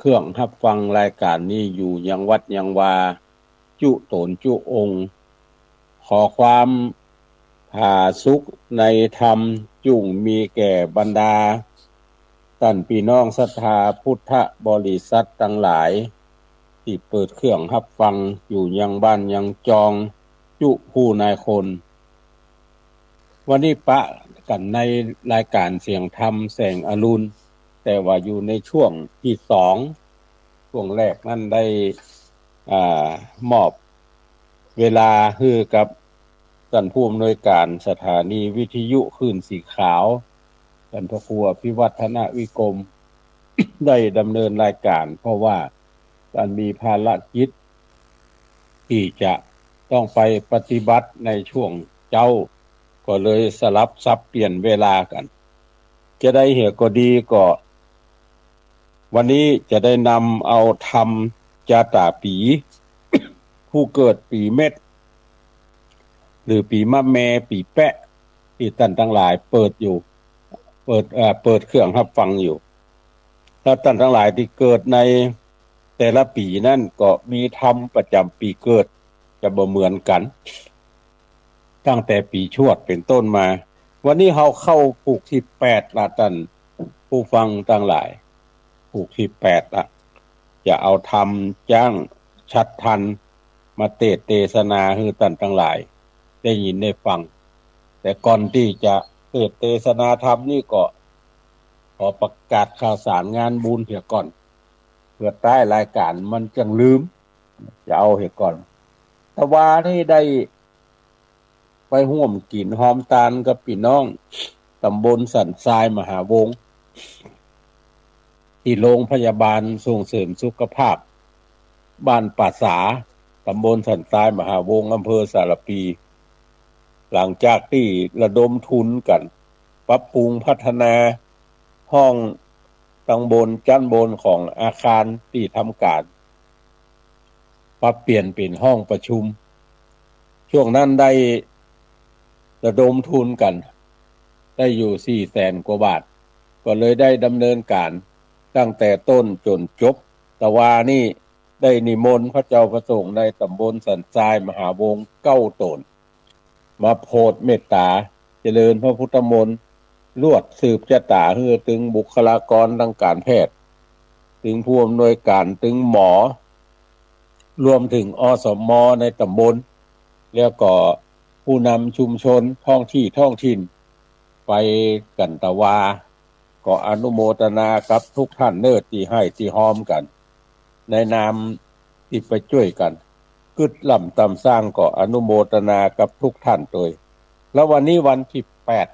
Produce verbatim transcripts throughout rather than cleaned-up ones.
เครื่องฮับฟังรายก๋านนี้อยู่ยังวัดยังวา จุ๊ต๋นจุ๊องค์ ขอความผาสุกในธรรมจุ่งมีแก่บรรดาต้านปี้น้องศรัทธาพุทธบริษัทตังหลาย ตี้เปิดเครื่องฮับฟังอยู่ยังบ้านยังจอง จุ๊ผู้นายคน วันนี้ปะกั๋นในรายก๋านเสียงธรรมแสงอรุณ แต่ว่าอยู่ในช่วงตี้สอง ช่วงแรกนั้นได้ อ่า มอบเวลาหื้อกับต้านผู้อำนวยก๋านสถานีวิทยุคลื่นสีขาว ต้านพระครูอภิวัฒนวิกรม ได้ดำเนินรายก๋าน เพราะว่าต้านมีภารกิจตี้จะต้องไปปฏิบัติในช่วงเจ๊า ก็เลยสลับสับเปลี่ยนเวลากั๋น จะได้เหียก็ดีก็ วันนี้จะได้นำเอาธรรมจาต๋าปี๋ ผู้เกิดปี๋เม็ด หรือปี๋มะแม ปี๋แป๊ะ ตี้ต้านตังหลายเปิดอยู่ เปิด เอ่อ เปิดเครื่องฮับฟังอยู่ แล้วต้านตังหลายตี้เกิดในแต่ละปี๋นั้นก็มีธรรมประจ๋ำปี๋เกิดจะบ่เหมือนกั๋น ตั้งแต่ปี๋ชวดเป๋นต้นมา วันนี้เฮาเข้าผูกตี้แปดละ ต้านผู้ฟังตังหลาย ผูกตี้แปดละ จะเอาธรรมจ๊างฉัตรทันมาเตสน์เตสนาหื้อต้านตังหลายได้ยินได้ฟัง แต่ก่อนตี้จะเตสน์เตสนาธรรมนี่ก็ขอประกาศข่าวสารงานบุญเหียก่อน เปื้อต้ายรายก๋านมันจังลืม จะเอาเหียก่อน ตะวานี้ได้ไปฮ่วมกิ๋นฮอมตานกับปี้น้องต๋ำบลสันทรายมหาวงศ์ ตี้โรงพยาบาลส่งเสริมสุขภาพบ้านป่าสา ต๋ำบลสันทรายมหาวงศ์ อำเภอสารภี หลังจากตี้ระดมทุนกั๋น ปรับปรุงพัฒนาห้องตังบน จั๊นบนของอาคารตี้ทำก๋าน ปรับเปลี่ยนเป๋นห้องประชุม ช่วงนั้นได้ระดมทุนกั๋น ได้อยู่สี่แสนกว่าบาท ก็เลยได้ดำเนินก๋านตั้งแต่ต้นจ๋นจบ ตะวานี้ได้นิมนต์พระเจ้าพระสงฆ์ในต๋ำบลสันทรายมหาวงศ์เก้าต๋น มาโผดเมตต๋าเจริญพระพุทธมนต์ ลวดสืบจะต๋าหื้อตึงบุคลากรตางก๋านแพทย์ ตึงผู้อำนวยก๋าน ตึงหมอ รวมเถิง อสม ในต๋ำบล แล้วก็ผู้นำชุมชนท้องตี้ท้องถิ่น ไปกั๋นตะวา ก็อนุโมทนากับทุกท่านเน่อตี้หื้อตี้ฮอมกั๋น ในนามตี้ไปจ้วยกั๋น กึ๊ดล้ำต๋ำสร้าง ก็อนุโมทนากับทุกท่านตวย แล้ววันนี้วันตี้แปด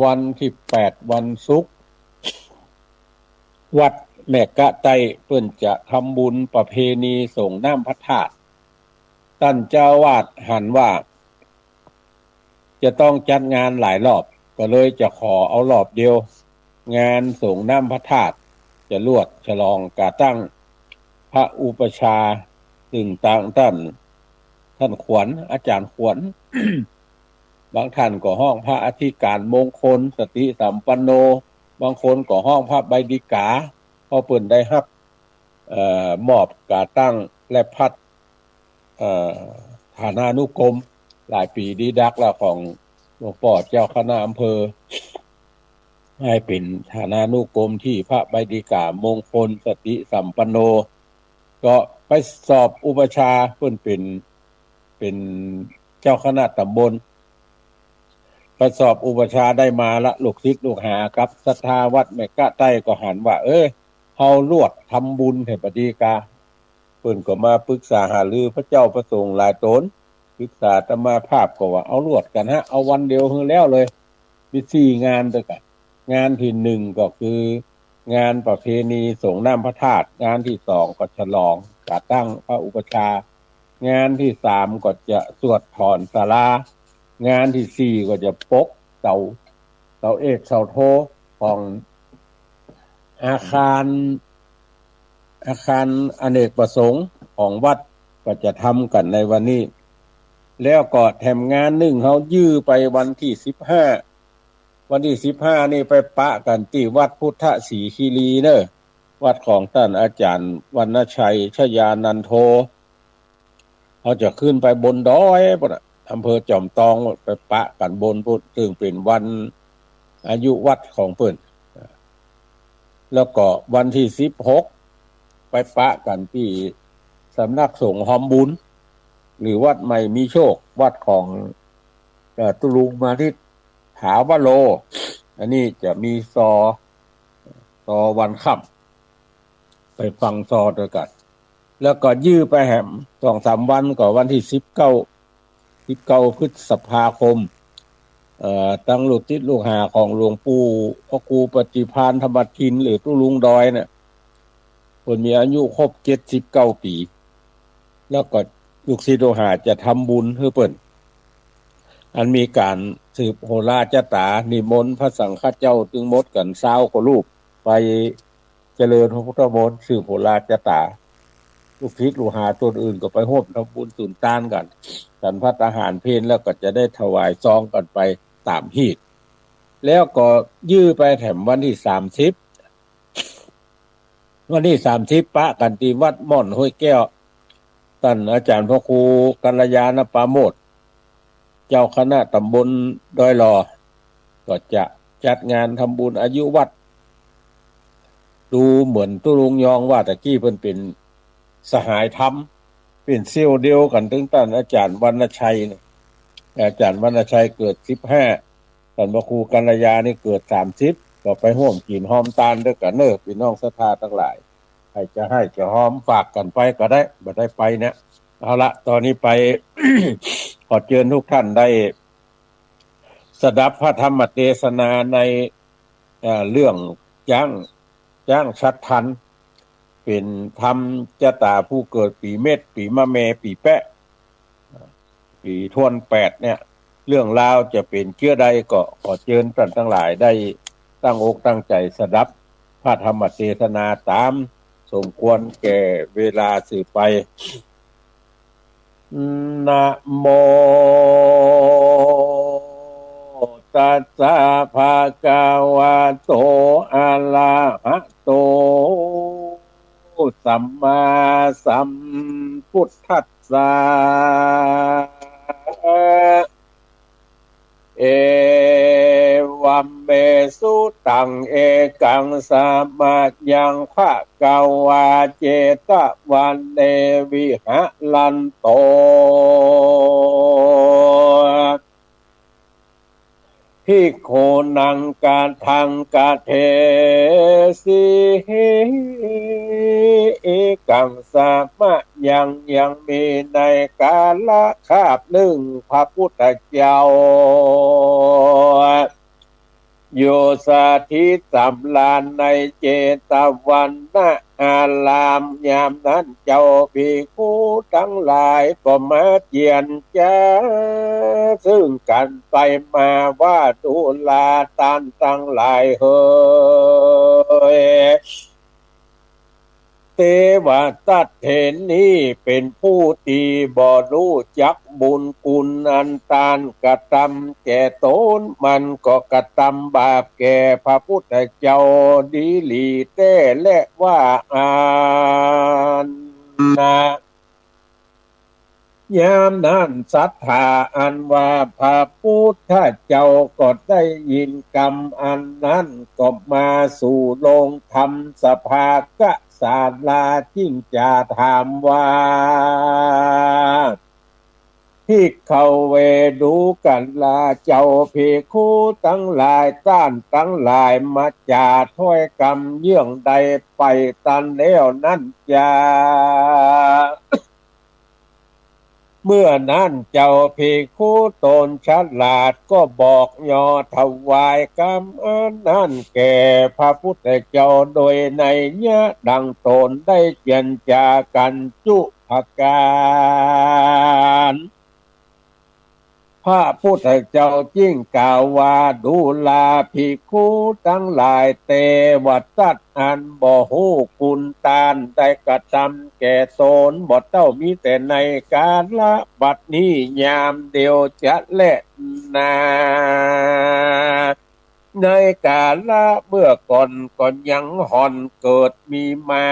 วันตี้แปด วันศุกร์ วัดแม่กะใต้เปิ้นจะทำบุญประเพณีส่งน้ำพระธาตุ ต้านเจ้าอาวาสหันว่า จะต้องจัดงานหลายรอบ ก็เลยจะขอเอารอบเดียว งานส่งน้ำพระธาตุ จะลวดฉลองก่อตั้งพระอุปัชฌาย์ ตึงตางต้าน ต้านขวัญ อาจ๋ารย์ขวัญ บางท่านก็ฮ้องพระอธิการมงคล สติสัมปันโน บางคนก็ฮ้องพระใบดิกา เพราะเปิ้นได้ฮับ เอ่อ มอบก่อตั้งและพัด เอ่อ ฐานานุกรมหลายปี๋ดีดักแล้ว ของหลวงป้อเจ้าคณะอำเภอ หื้อเป๋นฐานานุกรมตี้พระใบดิกามงคลสติสัมปันโน ก็ไปสอบอุปัชฌาย์ เปิ้นเป๋น เป๋นเจ้าคณะต๋ำบล ไปสอบอุปัชฌาย์ได้มาละ ลูกศิษย์ลูกหากับศรัทธาวัดแม่กะใต้ก็หันว่า เอ้ย เฮาลวดทำบุญหื้อบ่ดีกา เปิ้นก็มาปรึกษาหารือพระเจ้าพระสงฆ์หลายต๋น ปรึกษาอาตมาภาพก็ว่า เอาลวดกั๋นฮะ เอาวันเดียวหื้อแล้วเลย มีสี่งานตวยกั๋น งานตี้หนึ่งก็คืองานประเพณีส่งน้ำพระธาตุ งานตี้สองก็ฉลองก่อตั้งพระอุปัชฌาย์ งานตี้สามก็จะสวดถอนศาลา งานตี้สี่ก็จะปกเสา เสาเอกเสาโทของอาคาร อาคารอเนกประสงค์ของวัด ก็จะทำกั๋นในวันนี้ แล้วก็แถมงานนึ่งเฮายื้อไปวันตี้สิบห้า วันตี้สิบห้านี่ไปปะกั๋นตี้วัดพุทธศรีคีรีเน่อ วัดของต้านอาจ๋ารย์วรรณชัยชยานันโท เขาจะขึ้นไปบนดอยปู๊นน่ะ อำเภอจอมตอง ไปปะกั๋นบนปู๊น เซิ่งเป๋นวันอายุวัฒน์ของเปิ้น แล้วก็วันตี้สิบหก ไปปะกั๋นตี้สำนักสงฆ์ฮอมบุญ หรือวัดใหม่มีโชค วัดของ เอ่อ ตุ๊ลุงมานิตย์ ถาวโร อันนี้จะมีซอ ซอวันค่ำ ไปฟังซอตวยกั๋น แล้วก็ยื้อไปแหมสองสามวัน ก็วันตี้สิบเก้า สิบเก้าพฤษภาคม เอ่อ ตังลูกศิษย์ลูกหาของหลวงปู่พระครูปฏิภาณธรรมทิน หรือตุ๊ลุงดอยเนี่ย เปิ้นมีอายุครบเจ็ดสิบเก้าปี๋ แล้วก็ลูกศิษย์ลูกหาจะทำบุญหื้อเปิ้น อันมีก๋านสืบโหราจะต๋า นิมนต์พระสังฆเจ้าตึงหมดกั๋นซาวกว่ารูป ไปเจริญพระพุทธมนต์ สืบโหราจะต๋า ลูกศิษย์ลูกหาต๋นอื่นก็ไปฮ่วมทำบุญสุนตานกั๋น ฉันภัตตาหารเพลแล้วก็จะได้ถวายซองกั๋นไปต๋ามฮีต แล้วก็ยื้อไปแถมวันตี้สามสิบ วันตี้สามสิบปะกั๋นตี้วัดม่อนห้วยแก้ว ต้านอาจ๋ารย์พระครูกัลยาณปราโมทย์ เจ้าคณะต๋ำบลดอยหล่อ ก็จะจัดงานทำบุญอายุวัฒน์ ดูเหมือนตุ๊ลุงยองว่าตะกี้เปิ้นเป๋นสหายธรรม เป๋นเซี่ยวเดียวกั๋นตึงต้านอาจ๋ารย์วรรณชัยเนี่ย อาจ๋ารย์วรรณชัยเกิดสิบห้า ต้านพระครูกัลยานี่เกิดสามสิบ ก็ไปฮ่วมกิ๋นฮอมตานตวยกั๋นเน่อ ปี้น้องศรัทธาตังหลาย ใผจะไห้จะฮอมฝากกั๋นไปก็ได้ บ่ได้ไปเนี่ย เอาละ ต๋อนนี้ไป ขอเจิญทุกท่านได้สดับพระธรรมเตสนาใน เอ่อ เรื่องจ๊าง จ๊างฉัตรพันธุ์ เป๋นธรรมจะต๋าผู้เกิดปี๋เม็ด ปี๋มะแม ปี๋แป๊ะ ปี๋ถ้วนแปดเนี่ย เรื่องราวจะเป๋นเจื้อใดก็ขอเจิญต้านตังหลายได้ตั้งอกตั้งใจ๋สดับพระธรรมเตสนาต๋ามสมควรแก่เวลาสืบไป นะโมตัสสะ ภะคะวะโต อะระหะโต สัมมาสัมพุทธัสสะ เอวัมเมสุตัง เอกังสะมะยัง ภะคะวา เจตะวะเน วิหะรันโต ภิกขุนัง กะทัง กะเทสิ เอกังสะมะยัง ยังมีในกาละคาบนึ่ง พระพุทธเจ้า อยู่สถิตสำราญในเจตวันนะอาราม ยามนั้นเจ้าภิกขุตังหลายก็มาเจียรจาซึ่งกั๋นไปมาว่า ดูราต้านตังหลายเหย เตวะสัตว์เหล่านี้เป๋นผู้ตี้บ่ฮู้จักบุญคุณอันต้านกระตำแก่ต๋น มันก็กระตำบาปแก่พระพุทธเจ้าดีหลีแต๊แลว่าอั้นนะ ยามนั้นศรัทธาอันว่าพระพุทธเจ้าก็ได้ยินกำอันนั้น ก็มาสู่โรงธรรมสภากศาลา จึงจะถามว่า ภิกขะเว ดูกราเจ้าภิกขุตังหลาย ต้านตังหลายมาจ๋าถ้อยกำเยื่องใดไปตันแล้วนั้นจา เมื่อนั้นเจ้าภิกขุต๋นฉลาดก็บอกย่อถวายกำอันนั้นแก่พระพุทธเจ้าโดยนัยยะดังต๋นได้เจียรจากั๋นจุ๊ประก๋าน พระพุทธเจ้าจึงกล่าวว่า ดูราภิกขุตังหลาย เตวะสัตว์อันบ่ฮู้คุณต้านได้กระตำแก่ต๋น บ่เต้ามีแต่ในกาละบัดนี้ยามเดียวจะแลนา ในกาละเมื่อก่อนก็ยังห่อนเกิดมีมา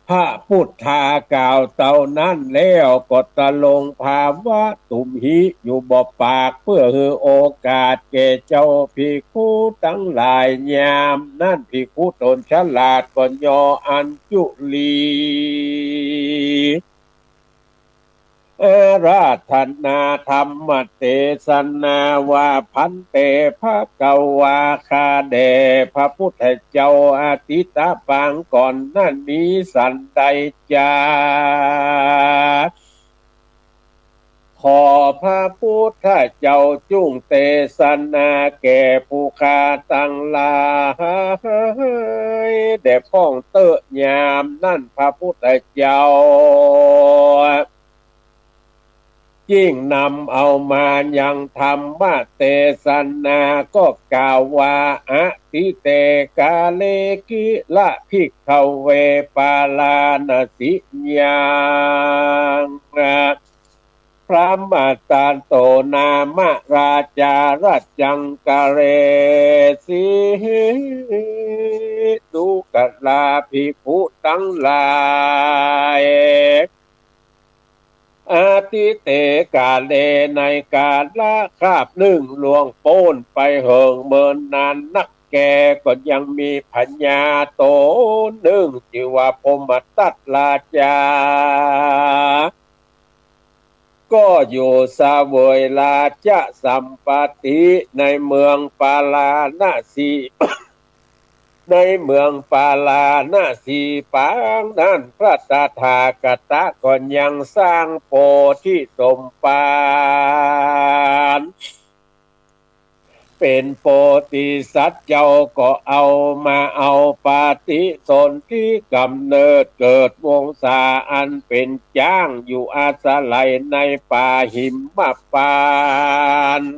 พระพุทธากล่าวเต้านั้นแล้วก็ตรงภาวะตุมหิอยู่บ่ปาก เพื่อหื้อโอกาสแก่เจ้าภิกขุตังหลาย ยามนั้นภิกขุต๋นฉลาดก็ย่ออัญจุลี อาราธนาธรรมเตสนาว่า ภันเต ภะคะวา ข้าแด่พระพุทธเจ้า อตีตะปางก่อนนั้นมีสันใดจา ขอพระพุทธเจ้าจุ่งเตสนาแก่ผู้ข้าตังหลาย แด่ป้องเต๊อะ ยามนั้นพระพุทธเจ้า จึ่งนำเอามายังธรรมเตสนา ก็กล่าวว่า อตีเต กาเล กิละ ภิกขะเว ปาราณสิยัง พระมตตาโต นามะ ราชา รัชชัง กะเรสี ดูกราภิกขุตังหลาย อตีเต กาเล ในกาละคาบนึ่งล่วงป๊นไปเหิงเมินนานนักแก่ ก็ยังมีพญาโตนึ่งจื้อว่าพรหมทัตราชา ก็อยู่เสวยราชสัมปัตติในเมืองปาราณสี ในเมืองปาราณสีปางนั้น พระตถาคตะก็ยังสร้างโพธิสมภาร เป๋นโพธิสัตว์เจ้า ก็เอามาเอาปฏิสนธิกำเนิดเกิดวงศาอันเป๋นจ๊างอยู่อาศัยในป่าหิมพานต์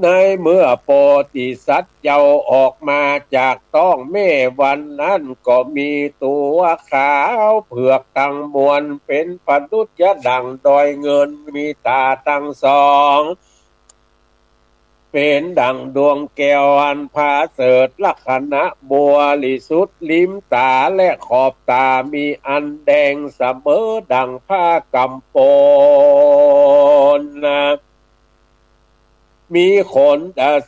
ในเมื่อโพธิสัตว์เจ้าออกมาจากต๊องแม่วันนั้น ก็มีตั๋วขาวเผือกตังมวล เป๋นประดุจจะดั่งดอยเงิน มีต๋าตังสอง เป๋นดั่งดวงแก้วอันผาเสริฐ ลักษณะบริสุทธิ์ ริมต๋าและขอบต๋ามีอันแดงเสมอดั่งผ้ากำปล มีขน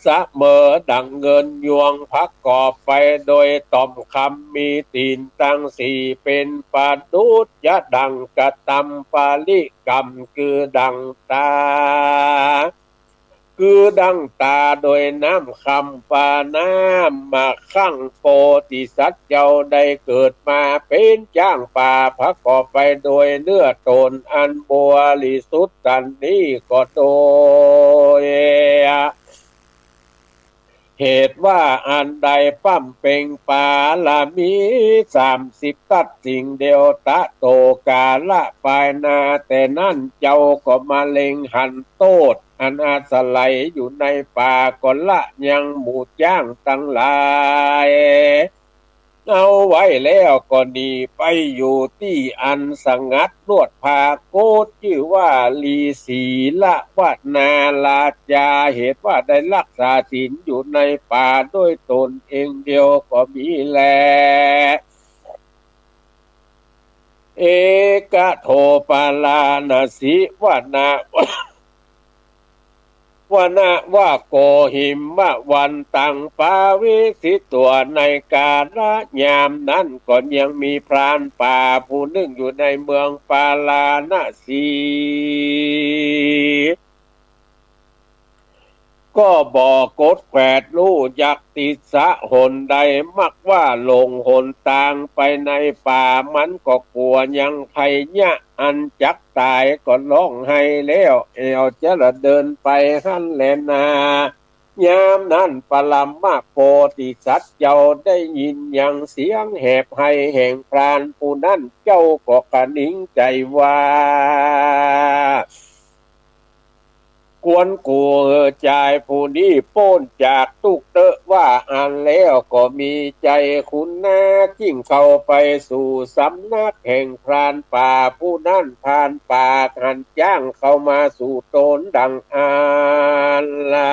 เสมอดั่งเงินยวง ประกอบไปโดยต่อมคำ มีตี๋นตังสี่ เป๋นประดุจจะดั่งกระตำปริกรรม คือดั่งต๋า คือดั่งต๋าโดยน้ำคำ ปาน้ำมา ครั้งโพธิสัตว์เจ้าได้เกิดมาเป๋นจ๊างป่า ประกอบไปโดยเนื้อต๋นอันบริสุทธิ์สันนี้ ก็โดยเหตุว่าอันได้บำเพ็งปารมีสามสิบตั๊ดสิ่งเดียว ตะโต กาละปายหน้า แต่นั้นเจ้าก็มาเล็งหันโต้ษ อันอาศัยอยู่ในป่า ก็ละยังหมู่จ๊างตังหลายเอาไว้แล้ว ก็หนีไปอยู่ตี้อันสงัด นวดผาโกต จื้อว่าลีศีลวนาราชา เหตุว่าได้รักษาศีลอยู่ในป่าด้วยต๋นเองเดียวก็มีแล เอกโท ปาราณสีวนา วนา วโกหิมวันตัง ปาวิสิตตัว ในกาละยามนั้นก็ยังมีพรานป่าผู้นึ่งอยู่ในเมืองปาราณสี ก็บ่กดแขวดฮู้จักติสสะหนใด มักว่าหลงหนตางไปในป่า มันก็กั๋วยังภัยยะอันจักต๋าย ก็ฮ้องไห้แล้วแอ่วจะละเดินไปหั้นแลนา ยามนั้นปรมโพธิสัตว์เจ้าได้ยินยังเสียงแหบไห้แห่งพรานผู้นั้น เจ้าก็คะนิงใจ๋ว่า ควรกู้หื้อจายผู้นี้ป๊นจากตุ๊กข์เต๊อะ ว่าอั้นแล้วก็มีใจ๋คุณนา จึงเข้าไปสู่สำนักแห่งพรานป่าผู้นั้น พรานป่าหันจ๊างเข้ามาสู่ต๋นดังอั้นละ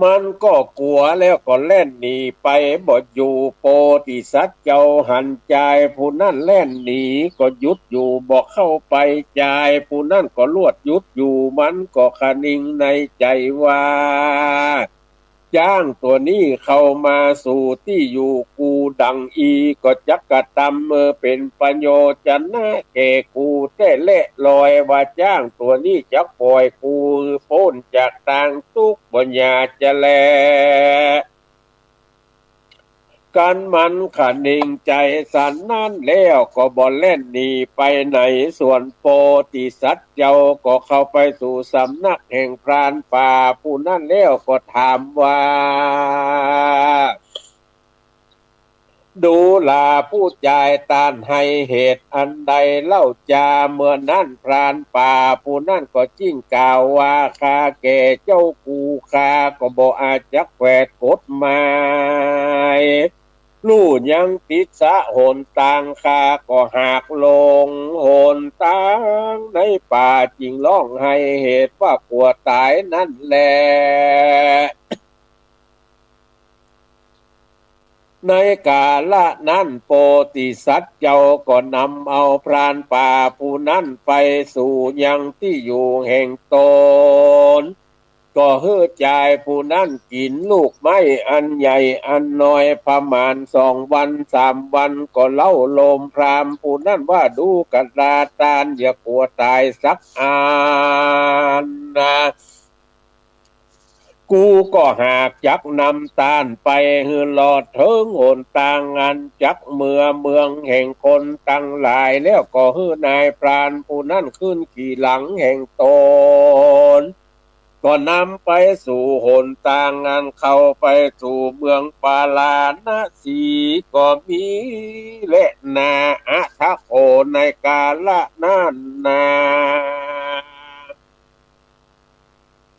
มันก็กั๋วแล้วก็แล่นหนีไปบ่อยู่ โพธิสัตว์เจ้าหันจายผู้นั้นแล่นหนีก็หยุดอยู่บ่เข้าไป จายผู้นั้นก็ลวดหยุดอยู่ มันก็คะนิงในใจ๋ว่า จ๊างตั๋วนี้เข้ามาสู่ตี้อยู่กูดังอี้ ก็จักกระตำเมื่อเป๋นประโยชน์จะนะแก่กูแต๊แล ลอยว่าจ๊างตั๋วนี้จักป่อยกูป๊นจากตางตุ๊กข์บ่อย่าจะแล กั๋นมันคะนิงใจ๋สันนั้นแล้วก็บ่แล่นหนีไปไหน ส่วนโพธิสัตว์เจ้าก็เข้าไปสู่สำนักแห่งพรานป่าผู้นั้นแล้วก็ถามว่า ดูราผู้จาย ต้านหื้อเหตุอันใดเล่าจา เมื่อนั้นพรานป่าผู้นั้นก็จึงกล่าวว่า ข้าแก่เจ้ากู ข้าก็บ่อาจจะแขวดกฎหมาย ลู่ยังติดสะหนตาง ข้าก็หากหลงหนตางในป่า จึงฮ้องหื้อเหตุว่ากั๋วต๋ายนั้นแล ในกาละนั้นโพธิสัตว์เจ้าก็นำเอาพรานป่าผู้นั้นไปสู่ยังตี้อยู่แห่งต๋น ก็หื้อจายผู้นั้นกิ๋นลูกไม้อันใหญ่อันน้อยประมาณสองวันสามวัน ก็เล่าโลมพราหมณ์ผู้นั้นว่า ดูกราต้านอย่ากั๋วต๋ายสักอันนะ กูก็หากจักนำต้านไปหื้อลอดเถิงหนตางอันจักเมือเมืองแห่งคนตังหลาย แล้วก็หื้อนายพรานผู้นั้นขึ้นขี่หลังแห่งต๋น ก็นำไปสู่หนตางอันเข้าไปสู่เมืองปาราณสีก็มีแลนา อัฏฐโข ในกาละนั้นนา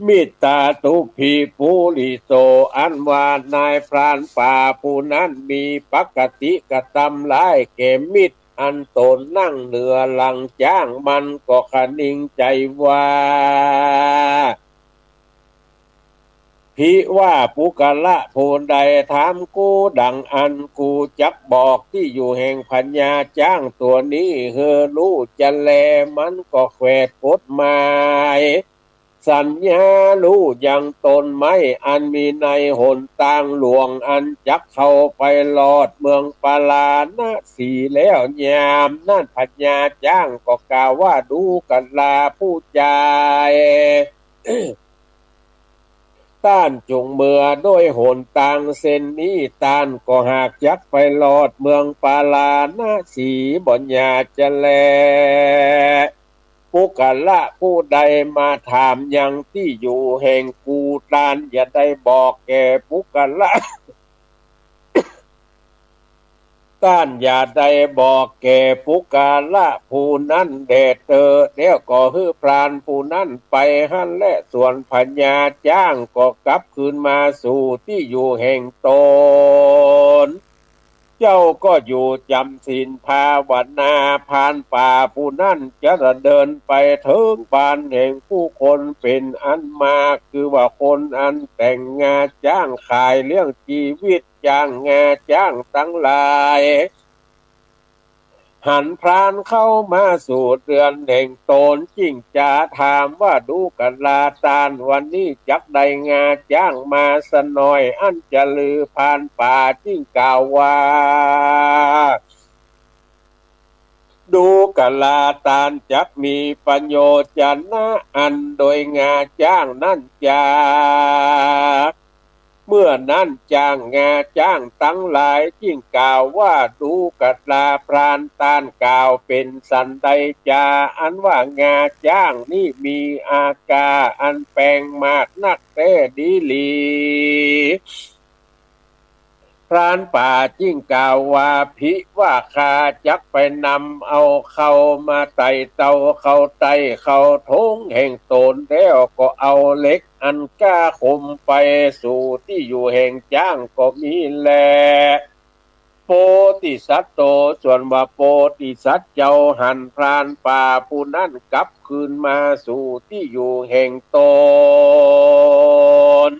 มิตตาตุพพีปุริโส อันว่านายพรานป่าผู้นั้นมีปกติกระตำร้ายแก่มิตรอันต๋นนั่งเหนือหลังจ๊าง มันก็คะนิงใจ๋ว่า ภิว่าปุคคละผู้ใดถามกูดังอั้น กูจักบอกตี้อยู่แห่งพญาจ๊างตั๋วนี้หื้อฮู้จะแล มันก็แขวดกฎหมาย สัญญาฮู้ยังต้นไม้อันมีในหนตางหลวงอันจักเข้าไปลอดเมืองปาราณสีแล้ว ยามนั้นพญาจ๊างก็กล่าวว่า ดูกราผู้จาย ต้านจงเมือโดยหนตางเส้นนี้ ต้านก็หากจักไปลอดเมืองปาราณสีบ่อย่าจะแล ปุคคละผู้ใดมาถามยังตี้อยู่แห่งกู ต้านอย่าได้บอกแก่ปุคคละ ต้านอย่าได้บอกแก่ปุคคละผู้นั้นแด่เต๊อะ แล้วก็หื้อพรานผู้นั้นไปหั้นแล ส่วนพญาจ๊างก็กลับคืนมาสู่ตี้อยู่แห่งต๋น เจ้าก็อยู่จ๋ำศีลภาวนา พรานป่าผู้นั้นจะเดินไปเถิงบ้านแห่งผู้คนเป๋นอันมาก คือว่าคนอันแต่งงาจ๊างขายเลี้ยงจีวิต จ้างงาจ๊างตังหลาย หันพรานเข้ามาสู่เฮือนแห่งต๋น จึงจะถามว่า ดูกราต้าน วันนี้จักได้งาจ๊างมาสักหน่อย อั้นจะลือ พรานป่าจึงกล่าวว่า ดูกราต้าน จักมีประโยชน์จะนะอันโดยงาจ๊างนั้นจา เมื่อนั้นจ้างงาจ๊างตังหลายจึงกล่าวว่า ดูกราพราน ต้านกล่าวเป๋นสันใดจา อันว่างาจ๊างนี้มีอากาอันแปงมากนักแต๊ดีหลี พ พรานป่าจึงกล่าวว่า ผิว่าข้าจักไปนำเอาเข้ามาไต่เตาเข้าใต้เข้าโถงแห่งต๋น แล้วก็เอาเหล็กอันก้าคมไปสู่ตี้อยู่แห่งจ๊างก็มีแล โพธิสัตว์โต ส่วนว่าโพธิสัตว์เจ้าหันพรานป่าผู้นั้นกลับคืนมาสู่ตี้อยู่แห่งต๋น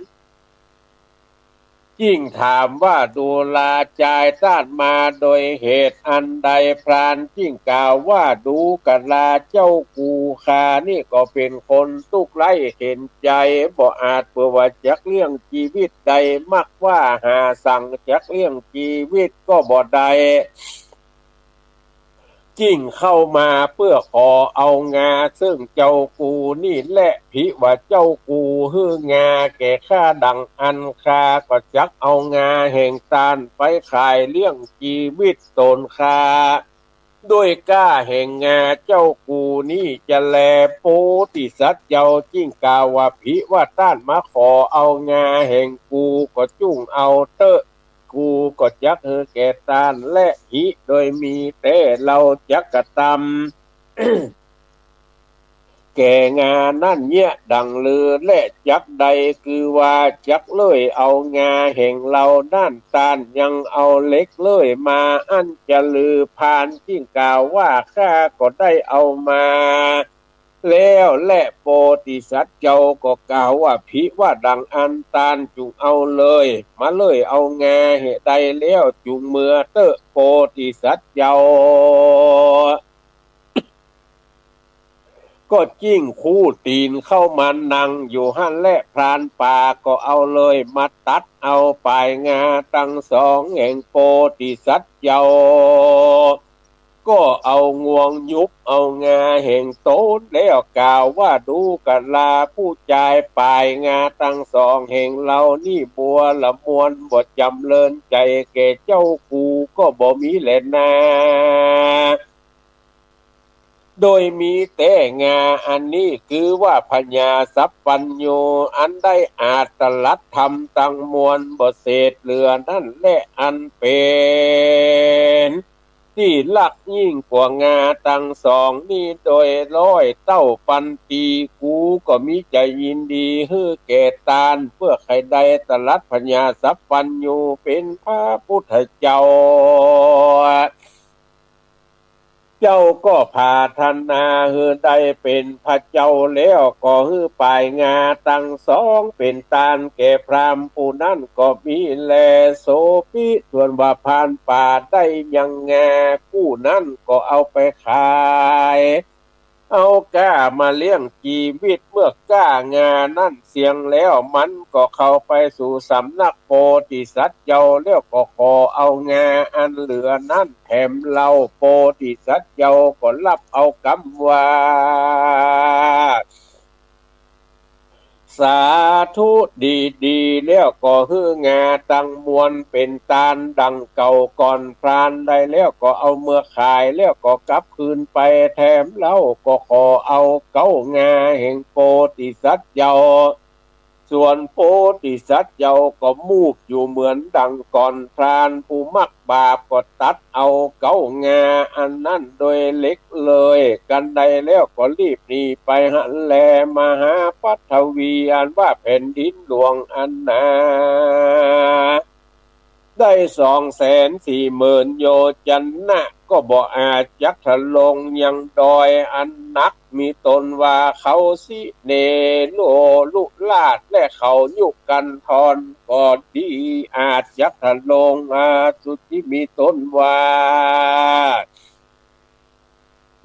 จึงถามว่า ดูราจายต้านมาโดยเหตุอันใด พรานจึงกล่าวว่า ดูกราเจ้ากู ข้านี่ก็เป๋นคนตุ๊กข์ไร้เข็ญใจ๋ บ่อาจเปื้อว่าจักเลี้ยงจีวิตได้ มักว่าหาสังจักเลี้ยงจีวิตก็บ่ได้ จึงเข้ามาเปื้อขอเอางาเซิ่งเจ้ากูนี่แล ผิว่าเจ้ากูหื้องาแก่ข้าดังอั้น ข้าก็จักเอางาแห่งต้านไปขายเลี้ยงจีวิตต๋นข้า ด้วยก้าแห่งงาเจ้ากูนี้จะแล โพธิสัตว์เจ้าจึงกล่าวว่า ผิว่าต้านมาขอเอางาแห่งกู ก็จุ่งเอาเต๊อะ กูก็จักหื้อแก่ต้านแล หิโดยมีแต๊ เฮาจักกระตำ แก่งานั้นเยียะดั่งลือ และจักได้ คือว่าจักเลื่อยเอางาแห่งเฮานั้น ต้านยังเอาเหล็กเลื่อยมาอั้นจะลือ พรานจึงกล่าวว่า ข้าก็ได้เอามาแล้วแล โพธิสัตว์เจ้าก็กล่าวว่า ผิว่าดั่งอั้น ต้านจุ่งเอาเลย มาเลื่อยเอางาหื้อได้แล้ว จุ่งเมือเต๊อะ โพธิสัตว์เจ้า ก็จึ่งคู่ตี๋นเข้ามานั่งอยู่หั้นแล พรานป่าก็เอาเลยมาตัดเอาป๋ายงาตังสองแห่งโพธิสัตว์เจ้า ก็เอางวงยุบเอางาแห่งต๋นแล้วกล่าวว่า ดูกราผู้จายป๋ายงาตังสองแห่งเฮานี้ บัวละมวลบ่จ๋ำเริญใจ๋แก่เจ้ากูก็บ่มีแลนา โดยมีแต๊งาอันนี้ คือว่าพญาสัพพัญญู อันได้อาจตรัสธรรมตังมวลบ่เศษเหลือนั้นแล อันเป๋นตี้ฮักยิ่งกว่างาตังสองนี้โดยร้อยเต้าปันปี กูก็มีใจ๋ยินดีหื้อแก่ต้าน เปื้อใค่ได้ตรัสพญาสัพพัญญูเป๋นพระปุทธเจ้า เจ้าก็ผาถนาหื้อได้เป๋นพระเจ้าแล้ว ก็หื้อป๋ายงาตังสองเป๋นตานแก่พราหมณ์ผู้นั้นก็มีแล โสภิ ส่วนว่าพรานป่าได้ยังงากู้นั้นก็เอาไปขาย เอาก้ามาเลี้ยงจีวิต เมื่อก้างานั้นเสี้ยงแล้ว มันก็เข้าไปสู่สำนักโพธิสัตว์เจ้า แล้วก็ขอเอางาอันเหลือนั้นแถมเฮา โพธิสัตว์เจ้าก็ฮับเอากำว่า สาธุ ดีดี แล้วก็หื้องาตังมวลเป๋นตานดั่งเก่าก่อน พรานได้แล้วก็เอาเมือขาย แล้วก็กลับคืนไปแถมเฮา ก็ขอเอาเก๊างาแห่งโพธิสัตว์เจ้า ส่วนโพธิสัตว์เจ้าก็มูบอยู่เหมือนดั่งก่อน พรานผู้มักบาปก็ตัดเอาเก๊างาอันนั้นโดยเหล็กเลย กันได้แล้วก็รีบหนีไปหั้นแล มหาปฐวี อันว่าแผ่นดินหลวงอันหนา ได้สองแสนสี่หมื่นโยจนะ ก็บ่อาจจักทะลงยังดอยอันหนัก มีต้นว่าเขาสิเนโนลุราช และเขายุกันธรก็ดี อาจจักทะลงอสุจิ มีต้นว่า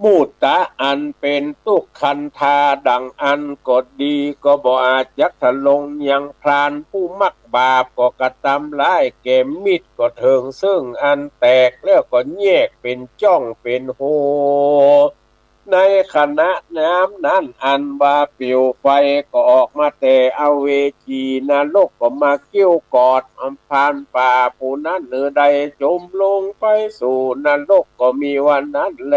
มูตะอันเป๋นตุ๊กขันธาดั่งอั้นก็ดี ก็บ่อาจจักทะลงยัง พรานผู้มักบาปก็กระตำร้ายแก่มิตร ก็เถิงเซิ่งอันแตก แล้วก็แยกเป๋นจ้องเป๋นโฮ ในขณะยามนั้นอันว่าปิวไฟก็ออกมาแต่อเวจีนรก ก็มาเกี้ยวกอดอำพรานป่าผู้นั้นหื้อได้จมลงไปสู่นรกก็มีวันนั้นแล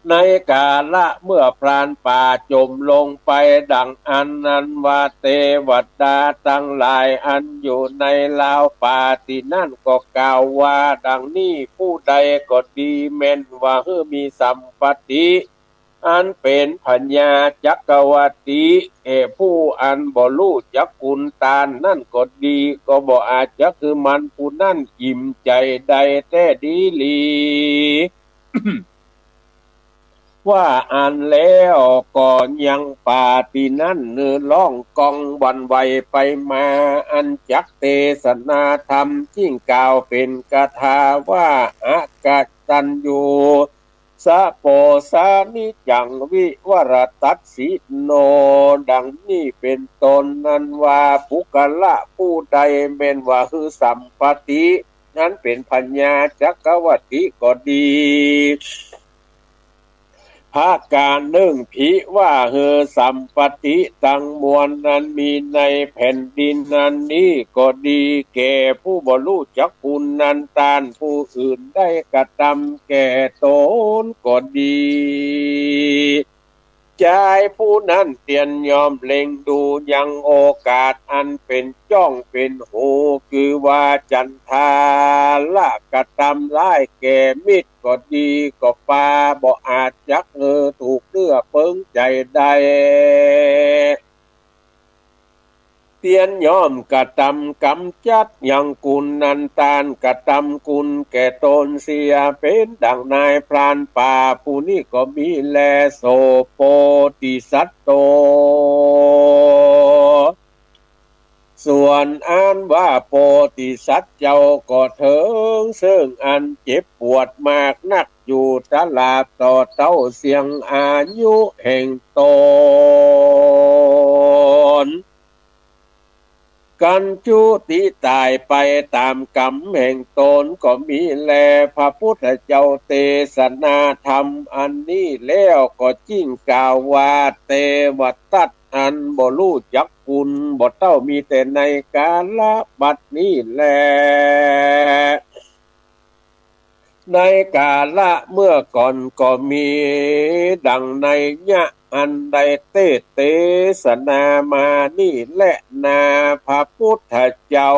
พ ในกาละเมื่อพรานป่าจ๋มลงไปดังอั้นนั้นว่า เตวดาตังหลายอันอยู่ในราวป่าตี้นั้นก็กล่าวว่าดังนี้ ผู้ใดก็ดีแม่นว่าหื้อมีสัมปัตติ อันเป๋นพญาจักกัตติ แก่ผู้อันบ่ฮู้จักกุณตานนั้นก็ดี ก็บ่อาจจักหื้อมันผู้นั้นอิ่มใจ๋ได้แต๊ดีหลี ว่าอั้นแล้วก็ยังป่าตี้นั้นหื้อฮ้องก้องหวั่นไหวไปมา อันจักเตสนาธรรม จึ่งกล่าวเป๋นคาถาว่า อกตัญญู สะโปสานิจัง วิวรตัสสิโน ดังนี้เป๋นต้นนั้นว่า ปุคคละผู้ใดแม่นว่าหื้อสัมปัตติ อันเป๋นพญาจักกัตติก็ดี ประก๋านนึ่ง ผิว่าหื้อสัมปัตติตังมวลนั้นมีในแผ่นดินอันนี้ก็ดี แก่ผู้บ่ฮู้จักกุณนั้น ต้านผู้อื่นได้กระตำแก่ต๋นก็ดี จายผู้นั้นเตียนย่อมเล็งดูยังโอกาสอันเป๋นจ้องเป๋นหู คือว่าจันทาละกระตำร้ายแก่มิตรก็ดี ก็ปาบ่อาจจักหื้อถูกเนื้อเปิงใจ๋ได้ เตียนย่อมกระตำก๋ำจัดยังกุณนั้น ต้านกระตำกุณแก่ต๋นเสีย เป๋นดั่งนายพรานป่าผู้นี้ก็มีแล โส โพธิสัตโต ส่วนอันว่าโพธิสัตว์เจ้าก็เถิงเซิ่งอันเจ็บปวดมากนักอยู่ตราบต่อเต้าเสี้ยงอายุแห่งต๋น กั๋นจุติต๋ายไปต๋ามก๋รรมแห่งต๋นก็มีแล พระพุทธเจ้าเตสนาธรรมอันนี้แล้วก็จึ่งกล่าวว่า เตวทัต อันบ่ฮู้จักกุณ บ่เต้ามีแต่ในกาละบัดนี้แล ในกาละเมื่อก่อนก็มี ดั่งนัยยะอันได้เตสน์เตสนามานี้แลนา พระพุทธเจ้า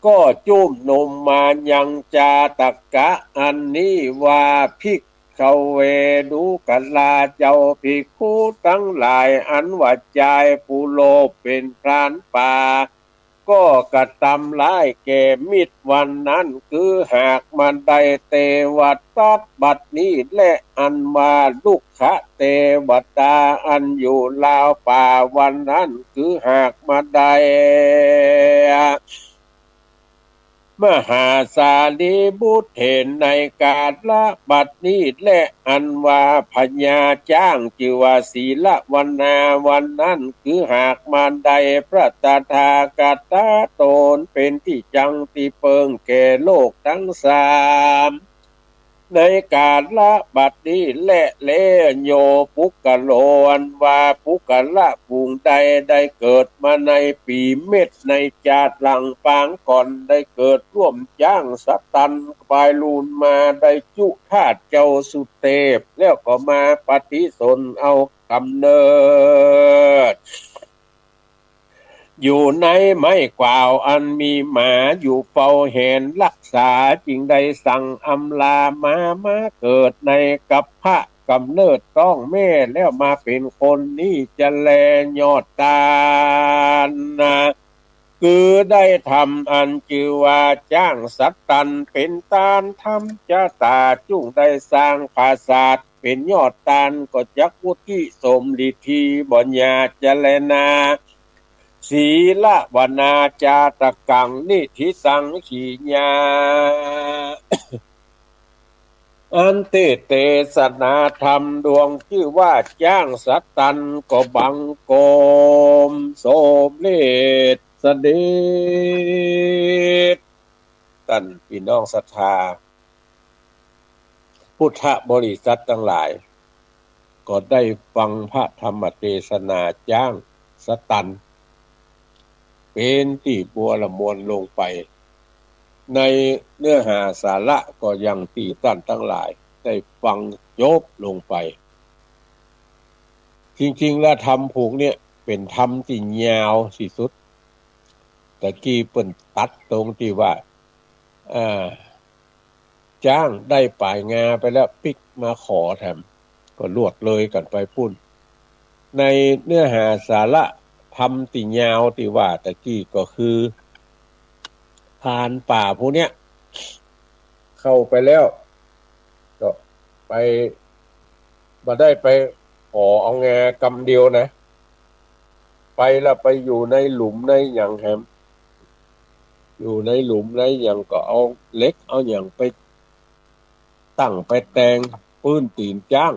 ก็จุมนุมมายังจาตกะอันนี้ว่า ภิกขเว ดูกราเจ้า ภิกขุตังหลาย อันว่าจายผู้โลภเป๋นพรานป่า ก็กระตำร้ายแก่มิตรวันนั้น คือหากมาได้ เตวทัต บัดนี้แล อันว่ารุกขเตวดาอันอยู่ราวป่าวันนั้น คือหากมาได้ มหาสารีบุตรเถร ในกาละบัดนี้แล อันว่าพญาจ๊างจื้อว่าสีลวนาวันนั้น คือหากมาได้ พระตถาคตต๋นเป๋นตี้จั้งตี้เปิงแก่โลกตังสาม ในกาละบัดนี้แล และโยปุคคโล อันว่าปุคคละผู้ใดได้เกิดมาในปี๋เม็ดในจาติหลังปางก่อน ได้เกิดร่วมจ๊างสตัน ปายลูนมาได้จุธาตุเจ้าสุเทพ แล้วก็มาปฏิสนธิเอาก๋ำเนิด อยู่ในไม้กวาวอันมีหมาอยู่เฝ้าแหนฮักษา จึงได้สั่งอำลาหมา มาเกิดในกัพพะก๋ำเนิดต๊องแม่ แล้วมาเป๋นคนนี้จะแลยอดตานนะ คือได้ทำอันจื้อว่าจ๊างสตันเป๋นตานธรรมจตา จุ่งได้สร้างปราสาท เป๋นยอดตานก็จักอุทิศสมฤทธีบ่หย่าจะแลนา สีลวนาจาตกัง นิฏฐิตัง ขีญา อันเตสน์เตสนาธรรมดวงจื้อว่าจ๊างสตันก็บังคมสมเร็จเสด็จ ต้านปี้น้องศรัทธา พุทธบริษัทตังหลาย ก็ได้ฟังพระธรรมเตสนาจ๊างสตัน เป๋นตี้บัวระมวลลงไป ในเนื้อหาสาระก็อย่างตี้ต้านตังหลายได้ฟังจบลงไป จริงๆ แล้วธรรมผูกเนี่ยเป๋นธรรมตี้ยาวตี้สุด ตะกี้เปิ้นตัดตรงตี้ว่า อ่า จ๊างได้ป๋ายงาไปแล้วปิ๊กมาขอแถม ก็ลวดเลยกั๋นไปปู้น ในเนื้อหาสาระธรรมตี้ยาวตี้ว่าตะกี้ก็คือ พรานป่าผู้เนี้ย เข้าไปแล้ว ก็ไป บ่ได้ไปขอเอางากำเดียวนะ ไปแล้วไปอยู่ในหลุมในหยังแหม อยู่ในหลุมในหยังก็เอาเหล็กเอาหยังไปตั้งไปแตงปื้นตี๋นจ๊าง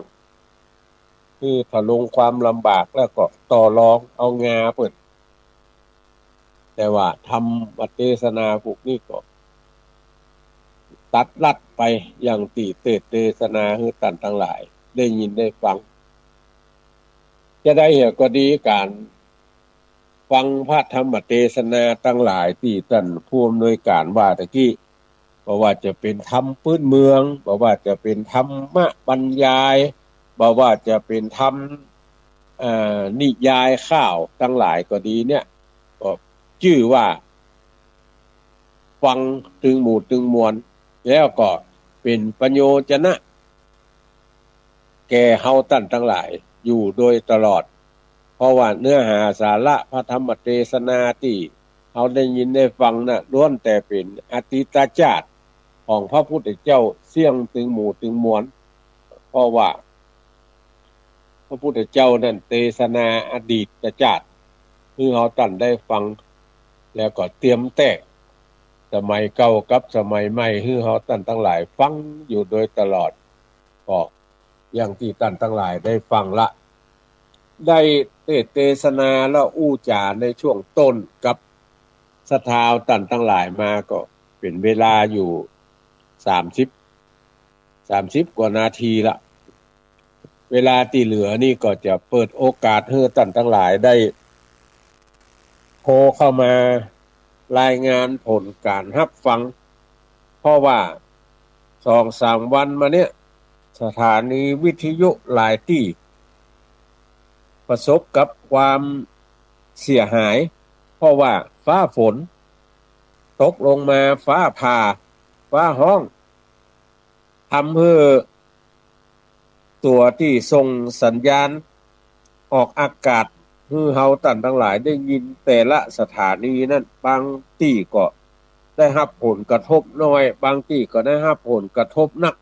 คือทะลงความลำบากแล้วก็ต่อรองเอางาเปิ้น แต่ว่าธรรมเตสนาพวกนี้ก็ตัดลัดไปอย่างตี้เตสน์เตสนาหื้อต้านตังหลายได้ยินได้ฟัง จะใดเหียก็ดี ก๋านฟังพระธรรมเตสนาตังหลายตี้ต้านผู้อำนวยก๋านว่าตะกี้ บ่ว่าจะเป๋นธรรมปื๊นเมือง บ่ว่าจะเป๋นธรรมบรรยาย บ่ว่าจะเป๋นธรรม เอ่อ นิยายข่าวตังหลายก็ดีเนี่ย ก็จื้อว่าฟังตึงหมู่ตึงมวล แล้วก็เป๋นประโยชนะ แก่เฮาต้านตังหลายอยู่โดยตลอด เพราะว่าเนื้อหาสาระพระธรรมเตสนาตี้เฮาได้ยินได้ฟังน่ะ ล้วนแต่เป๋นอดีตจาติของพระพุทธเจ้าเสี้ยงตึงหมู่ตึงมวล เพราะว่าพระพุทธเจ้านั้นเตสนาอดีตจาติหื้อเฮาต้านได้ฟัง แล้วก็เตรียมแต๊กสมัยเก่ากับสมัยใหม่หื้อเฮาต้านตังหลายฟังอยู่โดยตลอด ก็อย่างตี้ต้านตังหลายได้ฟังละ ได้เตสน์เตสนาและอู้จ๋าในช่วงต้นกับศรัทธาต้านตังหลายมาก็เป๋นเวลาอยู่สามสิบ สามสิบกว่านาทีละ เวลาตี้เหลือนี่ก็จะเปิดโอกาสหื้อต้านตังหลายได้โทรเข้ามารายงานผลก๋านฮับฟัง เพราะว่าสองสามวันมาเนี่ย สถานีวิทยุหลายตี้ประสบกับความเสียหาย เพราะว่าฟ้าฝนตกลงมา ฟ้าผ่า ฟ้าฮ้อง ทำหื้อตั๋วตี้ส่งสัญญาณออกอากาศหื้อเฮาต้านตังหลายได้ยินแต่ละสถานีนั้น บางตี้ก็ได้ฮับผลกระทบน้อย บางตี้ก็ได้ฮับผลกระทบนัก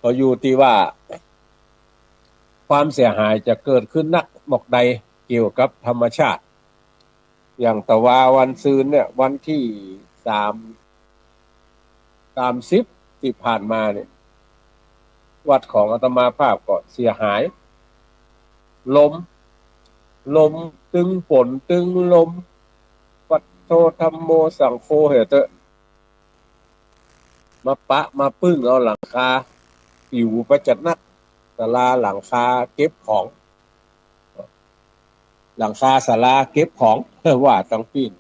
ก็อยู่ตี้ว่าความเสียหายจะเกิดขึ้นนักหมอกใดเกี่ยวกับธรรมชาติ อย่างตะวาวันซืนเนี่ย วันตี้สาม สามสิบตี้ผ่านมาเนี่ย วัดของอาตมาภาพก็เสียหาย ลม ลมตึงฝนตึงลม ปัทโธธัมโมสังโฆ เหียเต๊อะ มาปะมาปึ้งเอาหลังคาปิวไปจะนัก ศาลาหลังคาเก็บของ หลังคาศาลาเก็บของ ว่าตังปี้น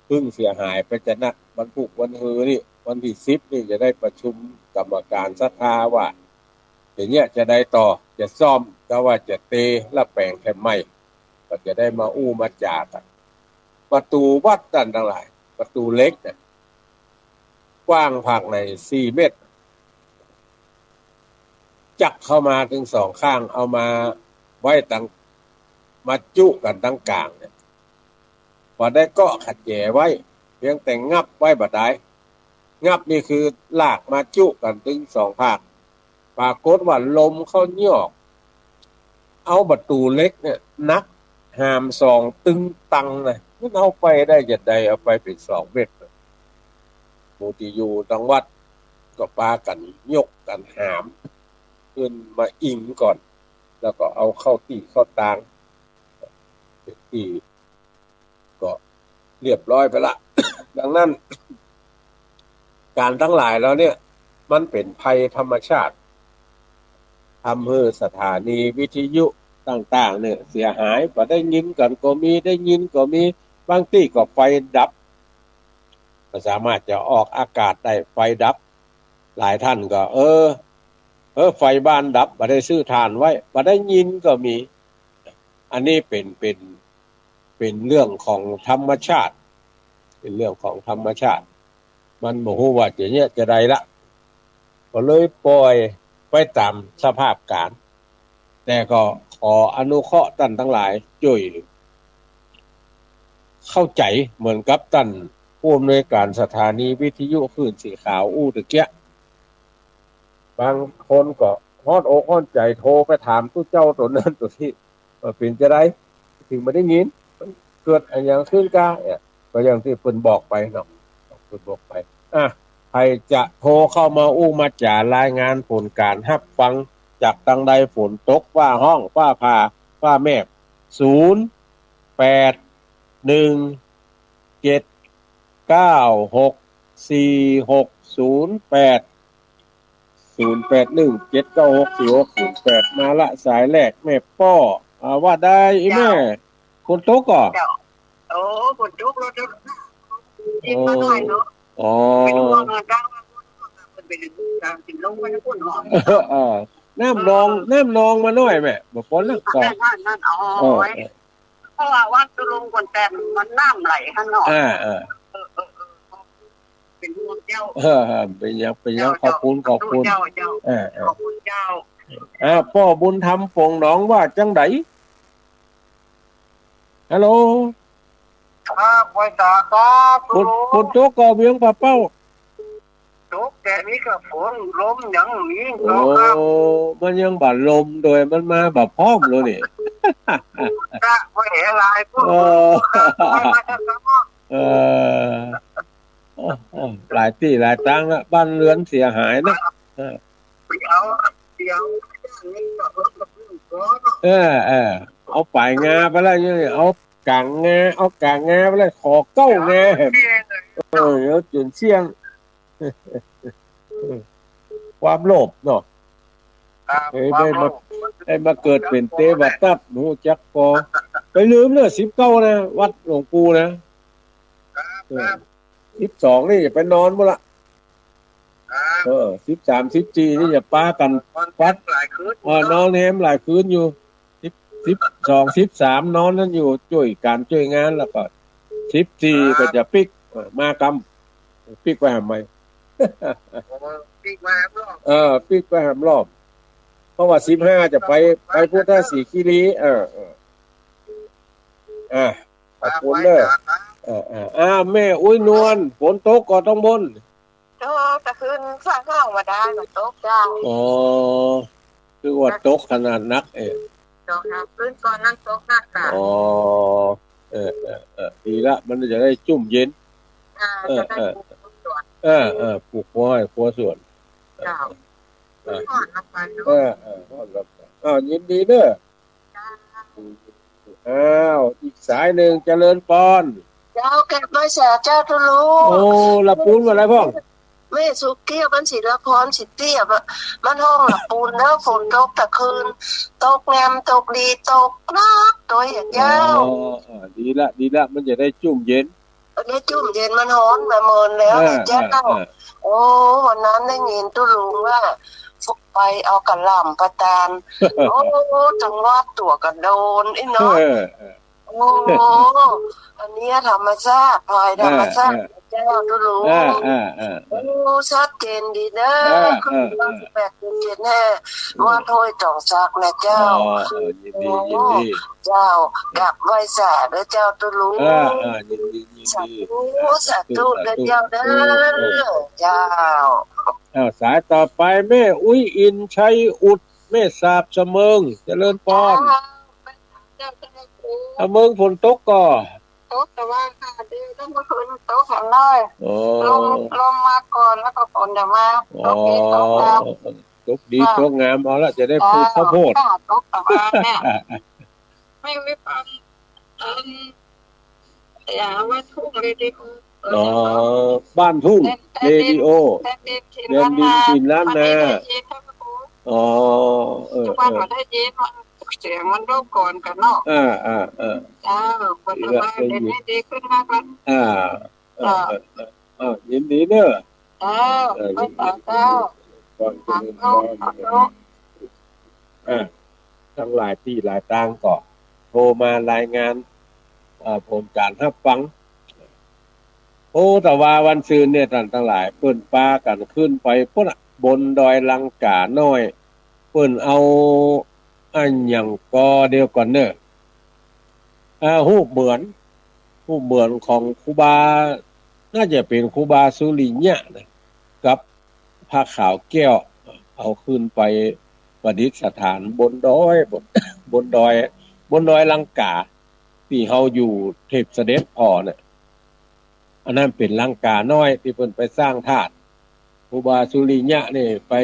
ปึ้งเสียหายไปจะนัก วันพูกวันฮือนี่ วันตี้สิบนี่จะได้ประชุมกรรมการศรัทธาว่า เดี๋ยวนี้จะใดต่อ จะซ่อม กาว่าจะเต ละแป๋งแถมใหม่ ก็จะได้มาอู้มาจ๋ากั๋น ประตู๋วัดต้านตังหลาย ประตู๋เหล็กน่ะ กว้างผากในสี่เมตร จักเข้ามาตึงสองข้าง เอามาไว้ตัง มาจุกั๋นตังก๋างเนี่ย บ่ได้เกาะขัดแหยไว้ เพียงแต่งับไว้บ่าดาย งับนี่คือลากมาจุกั๋นตึงสองผาก ปรากฏว่าลมเข้ายอก เอาประตู๋เหล็กเนี่ย หนักหามสองตึงตังนะ มันเอาไปได้จะใด เอาไปเป๋นสองเมตร หมู่ตี้อยู่ตังวัดก็ปากั๋นยกกั๋นหามขึ้นมาอิงก่อน แล้วก็เอาเข้าตี้เข้าตาง เป๋นตี้ ก็เรียบร้อยไปละ ดังนั้น ก๋านตังหลายเหล่าเนี่ย มันเป๋นภัยธรรมชาติ ทำหื้อสถานีวิทยุต่างๆ เนี่ย เสียหาย บ่ได้ยินกั๋นก็มี ได้ยินก็มี บางตี้ก็ไฟดับ ก็สามารถจะออกอากาศได้ ไฟดับ หลายท่านก็ เออ เออ ไฟบ้านดับ บ่ได้ซื้อถ่านไว้ บ่ได้ยินก็มี อันนี้เป๋น เป๋น เป๋นเรื่องของธรรมชาติ เป๋นเรื่องของธรรมชาติ มันบ่ฮู้ว่าจะเยียะจะใดละ ก็เลยปล่อยไปต๋ามสภาพก๋ารณ์ แต่ก็ขออนุเคราะห์ต้านตังหลายจ้วยเข้าใจ๋เหมือนกับต้านผู้อำนวยก๋านสถานีวิทยุคลื่นสีขาวอู้ตะเกียะ บางคนก็ฮ้อนอกฮ้อนใจ๋โทรไปถามตุ๊เจ้าตั๋วนั้นตั๋วนี้ ว่าเป๋นจะใด เถิงบ่ได้ยิน มันเกิดอะหยังขึ้นกา เนี่ย ก็อย่างตี้เปิ้นบอกไปเนาะ เปิ้นบอกไป อ่ะ ใผจะโทรเข้ามาอู้มาจ๋ารายงานผลก๋านฮับฟังจากตางใด ฝนตก ฟ้าฮ้อง ฟ้าผ่า ฟ้าแมบ ศูนย์ แปด หนึ่ง เจ็ด เก้า หก สี่ หก ศูนย์ แปด ศูนย์ แปด หนึ่ง เจ็ด เก้า หก สี่ หก ศูนย์ แปด มาละสายแรก แม่ป้อ อ่า ว่าได้อีแม่ เจ้า ฝนตกก่อ เจ้า โอ้ ฝนตกแล้วเจ้า อ๋อ มาหน่อยเนาะ อ๋อ เป็นห่วงอะ เจ้า เปิ้นไปดึงตามกินลงไปนะ ฝนเนาะ เออ น้ำนอง น้ำนองมาหน่อยแม่ บ่ปนละก่อ นั่น นั่น นั่น อ๋อ เออ เออ เพราะว่าวัดตุลุงคนแตกมันน้ำไหลข้างนอก อ่า เออ เออ เออ เออ เป็นห่วงเจ้า เออ เออ เป๋นหยัง เป๋นหยัง เจ้า ขอบคุณ ขอบคุณ เจ้า เจ้า เออ เออ ขอบคุณเจ้า อ่า ป้อบุญธรรม ป๋งหนอง ว่าจังใด ฮัลโหล ครับ ไหว้สาครับ ฝน ลุง ฝนตกก่อ เวียงป่าเป้า ตก แต่มีกับฝน ลมยังมี โอ้ เนาะครับ มันยังบ่ลมโดย มันมาบ่พร้อมเลยนี่ กะบ่เห็นหลายพวก เออ ครับ ไหว้มาแล้วครับ เออ โอ้ โอ้ หลายตี้หลายตางละ บ้านเรือนเสียหายนะ เออ เดี๋ยว เดี๋ยว เออ เออ เอาป๋ายงาไปแล้วเนี่ย เอาก๋างงา เอาก๋างงาไปแล้ว ขอเก้างา เออ เดี๋ยวจ๋นเสี้ยง ความโลภเนาะ ครับ เอ้ย ความโลภ ได้มา ได้มาเกิดเป๋นเตวะตัด ฮู้จักปอ ไปลืมเน่อ สิบเก้านะ วัดหลวงปู่นะ ครับ เออ ครับ สิบสองนี่จะไปนอนบ่ละ ครับ เออ สิบสาม สิบสี่นี่จะปากั๋น นอน ฟัด หลายคืน เออ เนาะ นอนแฮมหลายคืนอยู่ สิบ สิบสอง สิบสาม นอนหั้นอยู่ จ้วยก๋านจ้วยงาน แล้วก็ สิบสี่ ครับ ก็จะปิ๊ก เออ มากำ ปิ๊กไว้แหมใหม่ โอ้ ปิ๊กไว้แหมรอบ เออ ปิ๊กไว้แหมรอบ เพราะว่า สิบห้า จะไป ไปพุทธสีคีรี เออ เออ อ่ะ ขอบคุณเด้อ ครับ เออ เออ อ่า แม่อุ๊ยนวล ฝนตกก่อตางบน ตก ตะคืนฟ้าฮ้องบ่ได้ มันตกเจ้า อ๋อ คือว่าตกขนาดนัก เออ สองสามคืนก่อนนั้นตกนักจ้ะ อ๋อ เออ เออ เออ ดีละ มันจะได้จุ่มเย็น อ่า เออ จะได้ เออ ปลูกสวน เออ เออ ปลูกครัวไฮ่ครัวสวน เจ้า เออ ฮ้อนละไปเนาะ เออ เออ ฮ้อนละไป อ้าว ยินดีเด้อ จ้า อ้าว อีกสายนึ่ง เจริญปอน เจ้า กราบไหว้สาเจ้าตุ๊ลุง โอ้ ละปูนว่าอะไรพ่อง แม่สุเกี้ยว บ้านศิลาพร สิเตี้ย บ้านฮ้องละปูนเนาะ ฝนตกตะคืน ตกงาม ตกดี ตกนัก ตวยอะเจ้า อ๋อ อ่า ดีละ ดีละ มันจะได้จุ่มเย็น อันนี้จุ่มเย็น มันฮ้อนมาเมินแล้ว อ่า เจ้า อ่า อ่า โอ้ วันนั้นได้ยินตุ๊ลุงว่า ไปเอากะหล่ำปะตาน โอ้ จังหวัดตั๋วกะโดน อีเนาะ เออ เออ โอ้ อันเนี้ยธรรมชาติ ภัยธรรมชาติ เออ เออ เจ้าตุ๊ลุง เออ เออ เออ โอ้ ชัดเจนดีเนาะ เออ เออ คือว่า เออ สิบแปด เจ็ด ห้า เออ วัดห้วยตองสักนะเจ้า อ๋อ เออ ยินดี โอ้ ยินดี เจ้า กราบไหว้สาเด้อเจ้าตุ๊ลุง เออ เออ ยินดี ยินดี สาธุ เออ สาธุ สาธุ เด้อเจ้าเด้อ สาธุ เออ เจ้า อ้าว สายต่อไป แม่อุ๊ยอิน ชัยอุด แม่สาบ สะเมิง เจริญปอน เจ้า เจ้า เจ้า สะเมิงฝนตกก่อ ตกแต่ว่าค่ะ ดีแล้วเมื่อคืนตกหน่อย อ๋อ ลม ลมมาก่อนแล้วก็ฝนจะมา อ๋อ ตกดีตกงาม ตกดี ค่ะ ตกงาม เอาละ จะได้ปลูกข้าวโพด ค่ะ ตกแต่ว่าเนี่ย ไม่ ไม่ฟัง เอิ่ม อย่าว่าทุ่งเรดิโอ เออ อ๋อ บ้านทุ่ง แดน แดนดิน เรดิโอ แดนดินถิ่น แดนดิน ล้านนา ถิ่นล้านนา วันนี้ได้ยินค่ะครู อ๋อ เออ ทุกวัน เออ ก็ได้ยิน มัน เสียงมันรบกวนกันเนาะ อ่า อ่า อ่า เออ ปัจจุบัน ดีละ เดี๋ยวนี้ดีขึ้นมากแล้ว อ่า เออ เออ เออ เออ อ้าว ยินดีเน่อ เจ้า เออ เจ้า ยินดี เจ้า เจ้า เจ้า เจ้า เจ้า อ่า ตังหลายตี้หลายตางก็โทรมารายงาน เอ่อ ผลก๋านฮับฟัง โอ้ แต่ว่าวันซืนเนี่ย ต้านตังหลาย เปิ้นปากั๋นขึ้นไปปู๊นน่ะ บนดอยลังก๋าน้อย เปิ้นเอา อะหยังก่อ เดี๋ยวก่อนเน่อ อ่า ฮูปเหมือน ฮูปเหมือนของครูบา น่าจะเป๋นครูบาสุริยะนะ กับพระขาวแก้ว เอาขึ้นไปประดิษฐานบนดอย บน บนดอย บนดอยลังก๋า ตี้เฮาอยู่เทพเสด็จพ่อเนี่ย อันนั้นเป๋นลังก๋าน้อยตี้เปิ้นไปสร้างธาตุ ครูบาสุริยะนี่ไป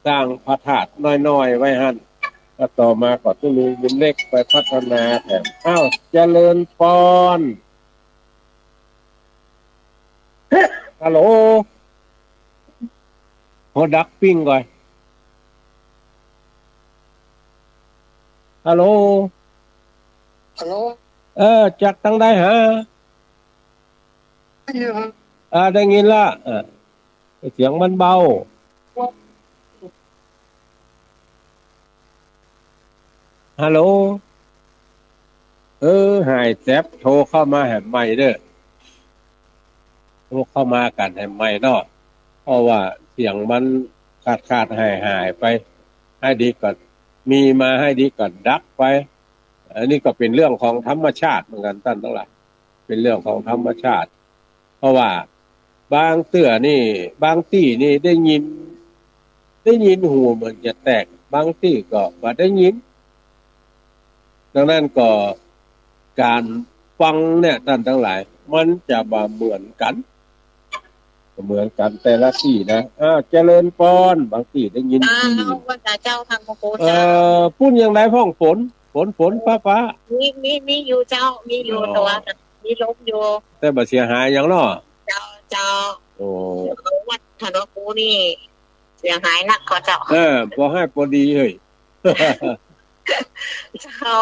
สร้างพระธาตุน้อยๆ ไว้หั้น แล้วต่อมาก็ตุ๊ลุงบุญเล็กไปพัฒนาแถม อ้าว เจริญปอน ฮัลโหล ขอดักปิ้งก่อน ฮัลโหล ฮัลโหล เออ จากตังใดฮะ ได้ยินฮะ อ่า ได้ยินละ เออ เสียงมันเบา ฮัลโหล เออ หายแจ๊บ โทรเข้ามาแหมใหม่เน่อ โทรเข้ามากั๋นแหมใหม่เนาะ เพราะว่าเสียงมันขาดๆ หายๆ ไป หายดีก็มีมา หายดีก็ดับไป อันนี้ก็เป๋นเรื่องของธรรมชาติเหมือนกั๋นต้านตังหลาย เป๋นเรื่องของธรรมชาติ เพราะว่าบางเตื้อนี่ บางตี้นี่ได้ยิน ได้ยินหูเหมือนจะแตก บางตี้ก็บ่ได้ยิน ดังนั้นก็ก๋านฟังเนี่ยต้านตังหลาย มันจะบ่เหมือนกั๋น บ่เหมือนกั๋นแต่ละตี้นะ อ้าว เจริญปอน บางตี้ได้ยิน อ้าว ตี้ ว่าแต่เจ้า ทางพระครู เอ่อ เจ้า ปู๊นอย่างใดพ่อง ฝน ฝน ฝน ฟ้า ฟ้า มี มี มีอยู่เจ้า มีอยู่ อ๋อ แต่ว่ามีลมอยู่ แต่บ่เสียหายหยังเนาะ เจ้า เจ้า โอ้ วัดธนคูนี่ เสียหายนักก่อเจ้า เออ ปอหายปอดีเฮ้ย เจ้า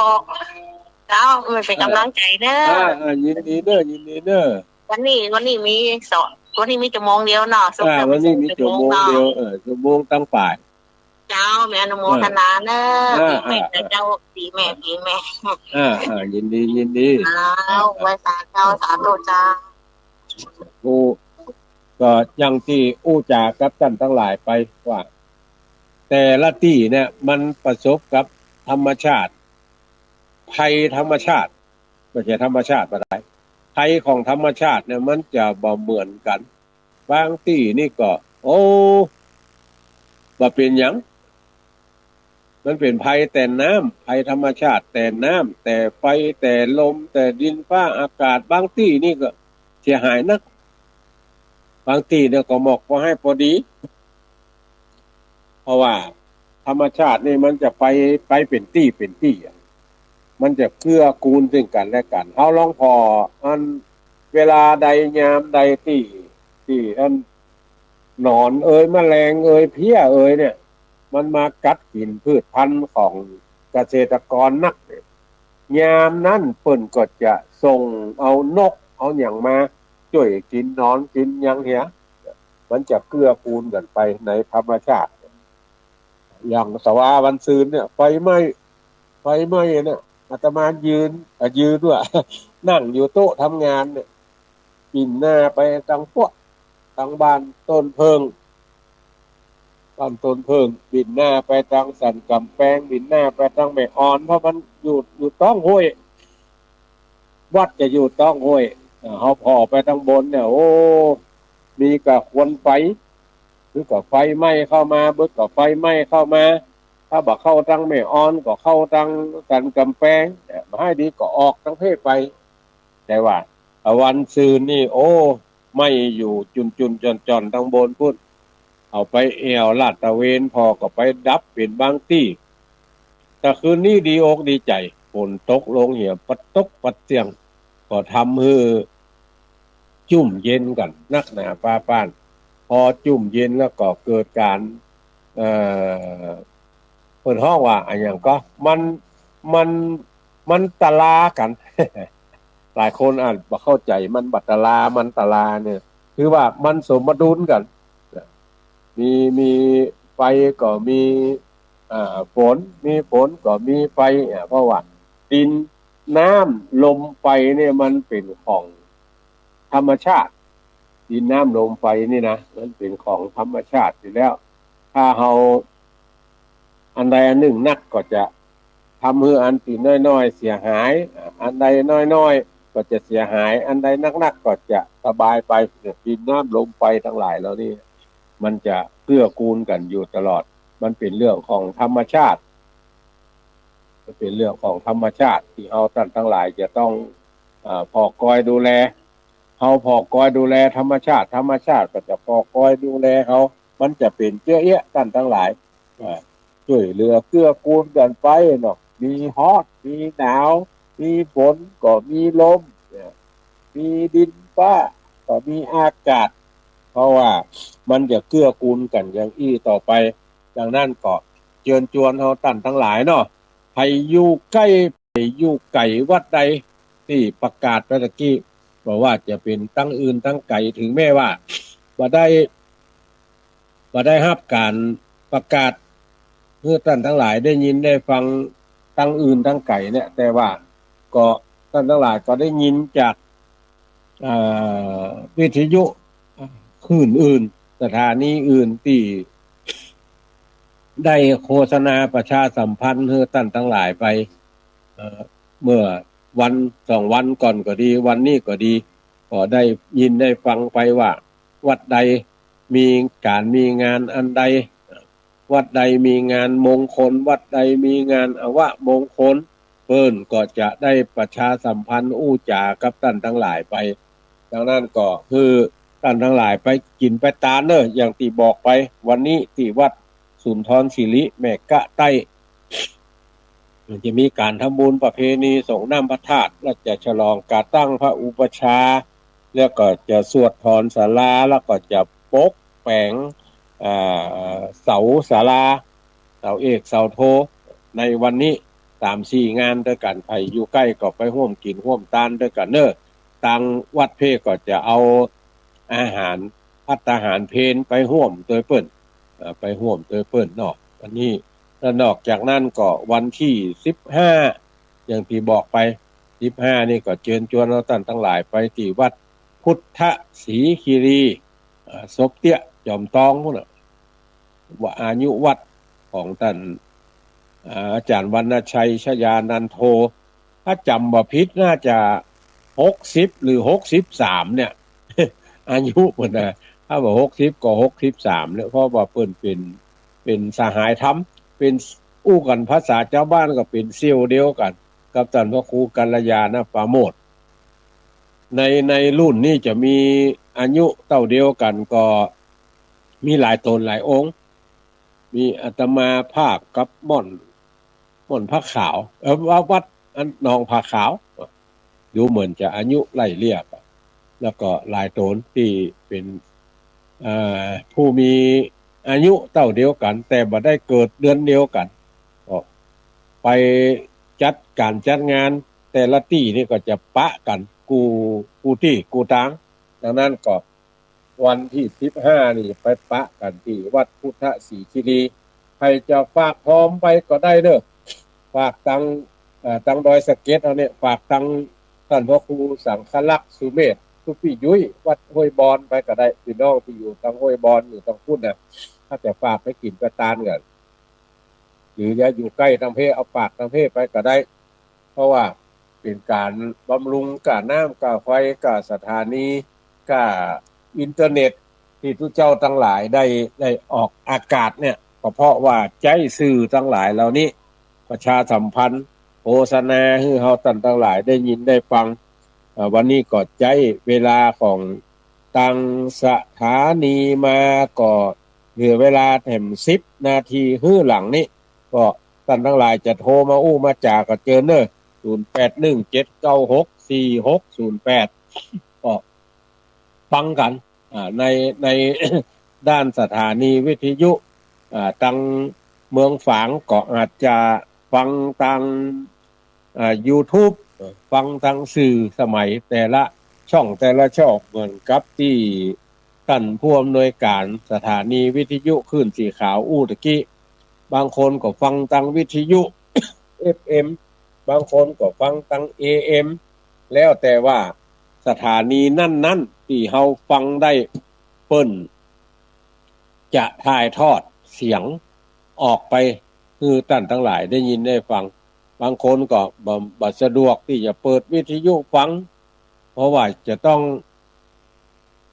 เจ้า เออ เป๋นก๋ำลังใจ๋เน่อ อ่า อ่า ยินดีเน่อ ยินดีเน่อ วันนี้ วันนี้มีสอง วันนี้มีจั่วโมงเดียวเนาะ อ่า วันนี้มีจั่วโมงเดียว เออ จั่วโมงตังป๋าย เจ้า มีอนุโมทนาเน่อ อ่า ปี๋ใหม่ อ่า เจ้า ปี๋ใหม่ ปี๋ใหม่ อ่า อ่า ยินดี ยินดี อ้าว ไหว้สาเจ้า สาธุเจ้า โอ้ ก็อย่างตี้อู้จ๋ากับต้านตังหลายไปว่า แต่ละตี้เนี่ยมันประสบกับธรรมชาติ ภัยธรรมชาติ บ่ใจ้ธรรมชาติบ่ได้ ภัยของธรรมชาติเนี่ยมันจะบ่เหมือนกั๋น บางตี้นี่ก็ โอ้ บ่เป๋นหยัง มันเป๋นภัยแต่น้ำ ภัยธรรมชาติแต่น้ำ แต่ไฟ แต่ลม แต่ดินฟ้าอากาศ บางตี้นี่ก็เสียหายนัก บางตี้เนี่ยก็หมอกปอหายปอดี เพราะว่าธรรมชาตินี่มันจะไป ไปเป๋นตี้เป๋นตี้อะ มันจะเกื้อกูลซึ่งกั๋นและกั๋น เฮาลองผ่อ อัน เวลาใดยามใดตี้ ตี้อันหนอนเอย แมลงเอย เพลี้ยเอยเนี่ย มันมากัดกิ๋นพืชพันธุ์ของเกษตรกรนักเนี่ย ยามนั้นเปิ้นก็จะส่งเอานกเอาหยังมาจ้วยกิ๋นหนอนกิ๋นหยังเหีย มันจะเกื้อกูลกั๋นไปในธรรมชาติ อย่างตะวาวันซืนเนี่ย ไฟไหม้ ไฟไหม้เนี่ย อาตมายืน อ่ะ ยืนว่า นั่งอยู่โต๊ะทำงานเนี่ย บิ่นหน้าไปตางป๊วะ ตางบ้านต้นเผิ้ง บ้านต้นเผิ้ง บิ่นหน้าไปตางสันก๋ำแปง บิ่นหน้าไปตางแม่อ่อน เพราะมันอยู่ อยู่ต๊องห้วย วัดจะอยู่ต๊องห้วย อ่า เฮาผ่อไปตางบนเนี่ย โอ้ มีก้าควันไฟ หรือก้าไฟไหม้เข้ามา เบิดก้าไฟไหม้เข้ามา ถ้าบ่เข้าตางแม่อ่อน ก็เข้าตางสันก๋ำแปง แต่บ่หายดีก็ออกตางเพไป แต่ว่า อ่า วันซืนนี่ โอ้ ไหม้อยู่จุ่นๆ จ่อนๆ ตางบนปู๊น เอาไปแอ่วลาดตระเวน ผ่อก็ไปดับเป๋นบางตี้ แต่คืนนี้ดีอกดีใจ๋ ฝนตกลงเหีย ปัดตกปัดเสี้ยง ก็ทำหื้อจุ่มเย็นกั๋นนักหนาป้าป้าน พอจุ่มเย็นแล้วก็เกิดก๋าน เอ่อ เปิ้นฮ้องว่าอะหยังก็ มัน มัน มันตะลากั๋น หลายคนอาจบ่เข้าใจ๋ มันบ่ตะลา มันตะลาเนี่ย คือว่ามันสมดุลกั๋น มี มีไฟก็มี อ่า ฝน มีฝนก็มีไฟ อ่า เพราะว่าดิน น้ำ ลม ไฟเนี่ยมันเป๋นของธรรมชาติ ดิน น้ำ ลม ไฟนี่นะ มันเป๋นของธรรมชาติอยู่แล้ว ถ้าเฮา อันใดอันนึ่งนักก็จะทำหื้ออันตี้น้อยๆ เสียหาย อันใดน้อยๆ ก็จะเสียหาย อันใดนักๆ ก็จะสบายไป ดิน น้ำ ลม ไฟตังหลายเหล่านี้ มันจะเกื้อกูลกั๋นอยู่ตลอด มันเป๋นเรื่องของธรรมชาติ มันเป๋นเรื่องของธรรมชาติ ตี้เฮาต้านตังหลายจะต้อง อ่า ผ่อคอยดูแล เฮาผ่อคอยดูแลธรรมชาติ ธรรมชาติก็จะผ่อคอยดูแลเฮา มันจะเป๋นเจื้อเอี้ยะต้านตังหลาย อ่า จ้วยเหลือเกื้อกูลกั๋นไปเนาะ มีฮ้อน มีหนาว มีฝนก็มีลม เนี่ย มีดินฟ้าก็มีอากาศ เพราะว่ามันจะเกื้อกูลกั๋นอย่างอี้ต่อไป ดังนั้นก็เจิญจวนเฮาต้านตังหลายเนาะ ใผอยู่ใก้ ใผอยู่ไก๋วัดใด ตี้ประกาศไปตะกี้ บ่ว่าจะเป๋นตังอื่นตังไก๋ เถิงแม้ว่าบ่ได้ บ่ได้ฮับก๋านประกาศหื้อต้านตังหลายได้ยินได้ฟังตังอื่นตังไก๋เนี่ย แต่ว่าก็ต้านตังหลายก็ได้ยินจาก อ่า วิทยุคลื่นอื่น สถานีอื่นตี้ได้โฆษณาประชาสัมพันธ์หื้อต้านตังหลายไป เอ่อ เมื่อวันสองวันก่อนก็ดี วันนี้ก็ดี ก็ได้ยินได้ฟังไปว่า วัดใดมีก๋านมีงานอันใด วัดใดมีงานมงคล วัดใดมีงานอวมงคล เปิ้นก็จะได้ประชาสัมพันธ์อู้จ๋ากับต้านตังหลายไป ดังนั้นก็หื้อต้านตังหลายไปกิ๋นไปตานเน่อ อย่างตี้บอกไป วันนี้ตี้วัดสุนทรสิริแม่ก๊ะใต้ มันจะมีก๋านทำบุญประเพณีสรงน้ำพระธาตุ และจะฉลองก๋านตั้งพระอุปัชฌาย์ แล้วก็จะสวดถอนศาลา แล้วก็จะปกแป๋ง อ่า เสาศาลา เสาเอกเสาโท ในวันนี้สามสี่งานตวยกั๋น ใผอยู่ใก้ก็ไปฮ่วมกิ๋นฮ่วมตานตวยกั๋นเน่อ ตางวัดเพก็จะเอาอาหาร ภัตตาหารเพลไปฮ่วมตวยเปิ้น เอ่อ ไปฮ่วมตวยเปิ้นเนาะ อันนี้ แล้วนอกจากนั้นก็วันตี้สิบห้า อย่างตี้บอกไป สิบห้านี่ก็เจิญจวนเฮาต้านตังหลายไปตี้วัดพุทธศรีคีรี เอ่อ ศพเตี้ยจอมตองพู้นน่ะ ว่าอายุวัฒน์ของต้าน อ่า อาจ๋ารย์วรรณชัยชยานันโท ถ้าจ๋ำบ่ผิดน่าจะหกสิบหรือหกสิบสามเนี่ย อายุเปิ้นน่ะ ถ้าบ่หกสิบก็หกสิบสามเนี่ย เพราะว่าเปิ้นเป๋น เป๋นสหายธรรม เป๋น อู้กั๋นภาษาจาวบ้านก็เป๋นเสี่ยวเดียวกั๋นกับต้านพระครูกัลยาณปราโมทย์ ใน ในรุ่นนี้จะมีอายุเต้าเดียวกั๋นก็มีหลายต๋นหลายองค์ มีอาตมาภาพกับม่อน ม่อนผ้าขาว เอ่อ วัด วัดอันหนองผ้าขาว ดูเหมือนจะอายุไล่เลี่ยกั๋น แล้วก็หลายต๋นตี้เป๋น เอ่อ ผู้มีอายุเต้าเดียวกั๋น แต่บ่ได้เกิดเดือนเดียวกั๋น ก็ไปจัดก๋านจัดงาน แต่ละตี้นี่ก็จะปะกั๋นกู้ กู้ตี้กู้ตาง ดังนั้นก็วันตี้สิบห้านี่ไปปะกั๋นตี้วัดพุทธศรีคีรี ใผจะฝากฮอมไปก็ได้เน่อ ฝากตาง เอ่อ ตางดอยสะเก็ดเฮาเนี่ย ฝากตางต้านพระครูสังฆลักษณ์สุเมธ สุปิยุ้ย วัดห้วยบอนไปก็ได้ ปี้น้องตี้อยู่ตางห้วยบอน อยู่ตางปู๊นน่ะ ถ้าจะฝากไปกิ๋นไปตานกั๋น หรือจะอยู่ใก้ตางเพ เอาฝากตางเพไปก็ได้ เพราะว่าเป๋นก๋านบำรุงก้าน้ำก้าไฟก้าสถานีก้าอินเทอร์เน็ตตี้ตุ๊เจ้าตังหลายได้ ได้ออกอากาศเนี่ย ก็เพราะว่าใจ๊สื่อตังหลายเหล่านี้ประชาสัมพันธ์โฆษณาหื้อเฮาต้านตังหลายได้ยินได้ฟัง เอ่อ วันนี้ก็ใจ๊เวลาของตางสถานีมาก็เหลือเวลาแถมสิบนาทีหื้อหลังนี้ ก็ต้านตังหลายจะโทรมาอู้มาจ๋าก็เจิญเน่อ ศูนย์แปดหนึ่งเจ็ดเก้าหกสี่หกศูนย์แปด ก็ฟังกั๋น อ่า ใน ใน ด้านสถานีวิทยุ อ่า ตางเมืองฝางก็อาจจะฟังตาง อ่า ยูทูบ ฟังตางสื่อสมัยแต่ละช่องแต่ละช่อง เหมือนกับตี้ ต้านผู้อำนวยก๋านสถานีวิทยุคลื่นสีขาวอู้ตะกี้ บางคนก็ฟังตางวิทยุ เอฟเอ็ม บางคนก็ฟังตาง เอเอ็ม แล้วแต่ว่าสถานีนั้นๆ ตี้เฮาฟังได้ เปิ้นจะถ่ายทอดเสียงออกไปหื้อต้านตังหลายได้ยินได้ฟัง บางคนก็บ่ บ่สะดวกตี้จะเปิดวิทยุฟัง เพราะว่าจะต้อง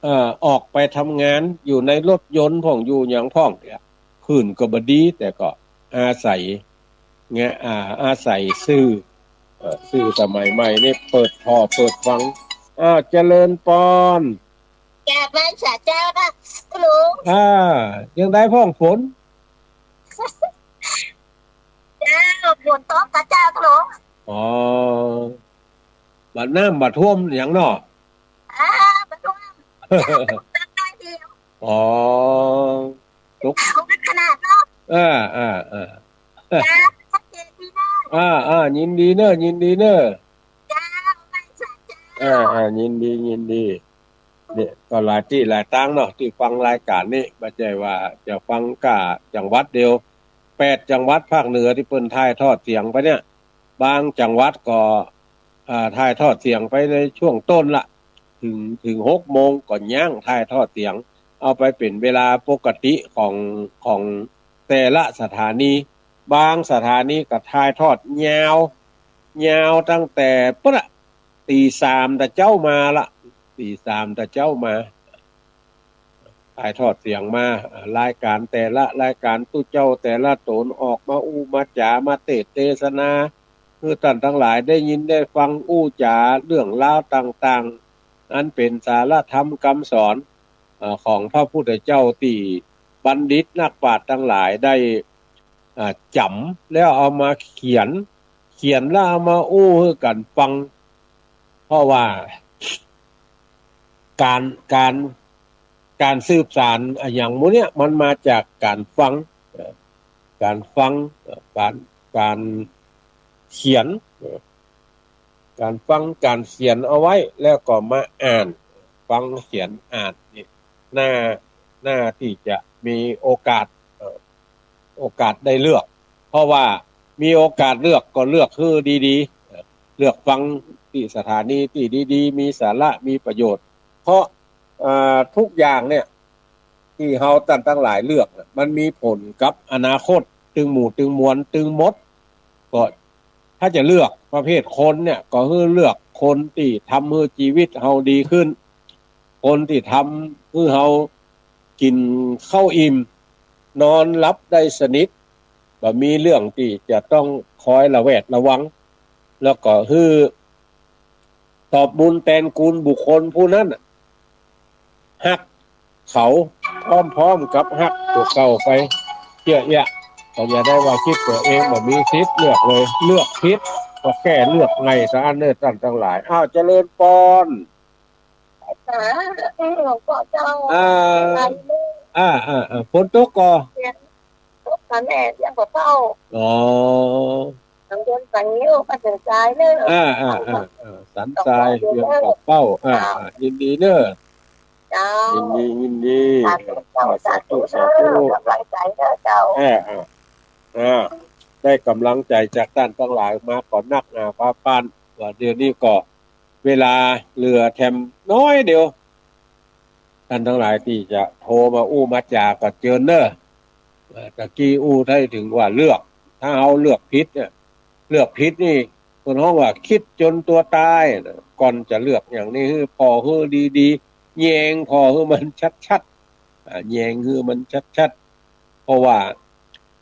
เอ่อ ออกไปทำงานอยู่ในรถยนต์พ่องอยู่หยังพ่องเนี่ย คลื่นก็บ่ดี แต่ก็อาศัย เนี่ย อ่า อาศัยสื่อ เอ่อ สื่อสมัยใหม่นี่เปิดผ่อเปิดฟัง อ้าว เจริญปอน กราบไหว้สาเจ้าค่ะคุณลุง อ่า ยังได้พ่องฝน เจ้า ฝนตกค่ะเจ้าคุณลุง อ๋อ บ่น้ำบ่ท่วมหยังเนาะ อ่า บ่ท่วม ตกได้เดียว อ๋อ ตก ตกขนาดเนาะ อ่า อ่า อ่า จ้า ชัดเจนดีเนาะ อ่า อ่า ยินดีเนอะ ยินดีเนอะ จ้า ไหว้สาเจ้า อ่า อ่า ยินดี ยินดี เนี่ย ก็หลายตี้หลายตางเนาะ ตี้ฟังรายก๋านนี้ บ่ใจ้ว่าจะฟังก้าจังหวัดเดียว แปดจังหวัดภาคเหนือตี้เปิ้นถ่ายทอดเสียงไปเนี่ย บางจังหวัดก็ อ่า ถ่ายทอดเสียงไปในช่วงต้นละ เถิง เถิงหกโมงก็ยั้งถ่ายทอดเสียง เอาไปเป๋นเวลาปกติของ ของแต่ละสถานี บางสถานีก็ถ่ายทอดยาว ยาวตั้งแต่ปุ้นละ ตีสามตะเจ๊ามาละ ตีสามตะเจ๊ามา ถ่ายทอดเสียงมา อ่า รายก๋านแต่ละรายก๋าน ตุ๊เจ้าแต่ละต๋นออกมาอู้มาจ๋า มาเตสน์เตสนา หื้อต้านตังหลายได้ยินได้ฟัง อู้จ๋าเรื่องราวต่างๆ อันเป๋นสาระธรรมกำสอน เอ่อ ของพระพุทธเจ้าตี้บัณฑิตนักปราชญ์ตังหลายได้ อ่า จ๋ำแล้วเอามาเขียน เขียนแล้วเอามาอู้หื้อกั๋นฟัง เพราะว่าก๋าน ก๋าน ก๋านสืบสานอะหยังหมู่เนี่ย มันมาจากก๋านฟัง เอ่อ ก๋านฟัง เอ่อ ก๋าน ก๋านเขียน เอ่อ ก๋านฟัง ก๋านเขียนเอาไว้ แล้วก็มาอ่าน ฟัง เขียน อ่านนี่ น่า น่าตี้จะมีโอกาส เอ่อ โอกาสได้เลือก เพราะว่ามีโอกาสเลือกก็เลือกหื้อดีๆ เอ่อ เลือกฟังตี้สถานีตี้ดีๆ มีสาระ มีประโยชน์ เพราะ เอ่อ ทุกอย่างเนี่ย ตี้เฮาต้านตังหลายเลือกน่ะ มันมีผลกับอนาคต ตึงหมู่ตึงมวลตึงหมด ก็ถ้าจะเลือกประเภทคนเนี่ย ก็หื้อเลือกคนตี้ทำหื้อจีวิตเฮาดีขึ้น คนตี้ทำหื้อเฮากิ๋นข้าวอิ่ม นอนหลับได้สนิท บ่มีเรื่องตี้จะต้องคอยระแวดระวัง แล้วก็หื้อ ตอบบุญแตนกูลบุคคลผู้นั้นน่ะ ฮักเขาพร้อมๆ กับฮักตั๋วเก่าไปเจื้อเอี้ยะ ก็อย่าได้ว่าคิดตั๋วเองบ่มีสิทธิ์เลือกเลย เลือกผิดก็แก้เลือกใหม่ซะอั้นเน่อต้านตังหลาย อ้าว เจริญปอน สาธุหลวงพ่อเจ้า อ่า สาธุ อ่า อ่า อ่า ฝนตกก่อ เสียง ตกตอนแรกยังบ่เศร้า อ๋อ สังเวียนสังงิ้วมาเถิงจายเนอะ อ่า อ่า อ่า อ่า สันทราย เวียงปากเป้า อ่า อ่า ยินดีเนอะ เจ้า ยินดี ยินดี สาธุเจ้า สาธุ สาธุ สาธุ กำลังใจเนอะเจ้า อ่า อ่า อ่า ได้กำลังใจจากต้านตังหลายมาก่อนนัก อ่า ฟ้าปาน ว่าเดี๋ยวนี้ก็ เวลาเหลือแถมน้อยเดียว ต้านตังหลายตี้จะโทรมาอู้มาจ๋าก็เจิญเน่อ เอ่อ ตะกี้อู้ได้เถิงว่าเลือก ถ้าเฮาเลือกผิดเนี่ย เลือกผิดนี่ เปิ้นฮ้องว่าคิดจ๋นตั๋วต๋ายนะ ก่อนจะเลือกหยังนี่หื้อผ่อหื้อดีๆ แยงผ่อหื้อมันชัดๆ อ่า แยงหื้อมันชัดๆ เพราะว่า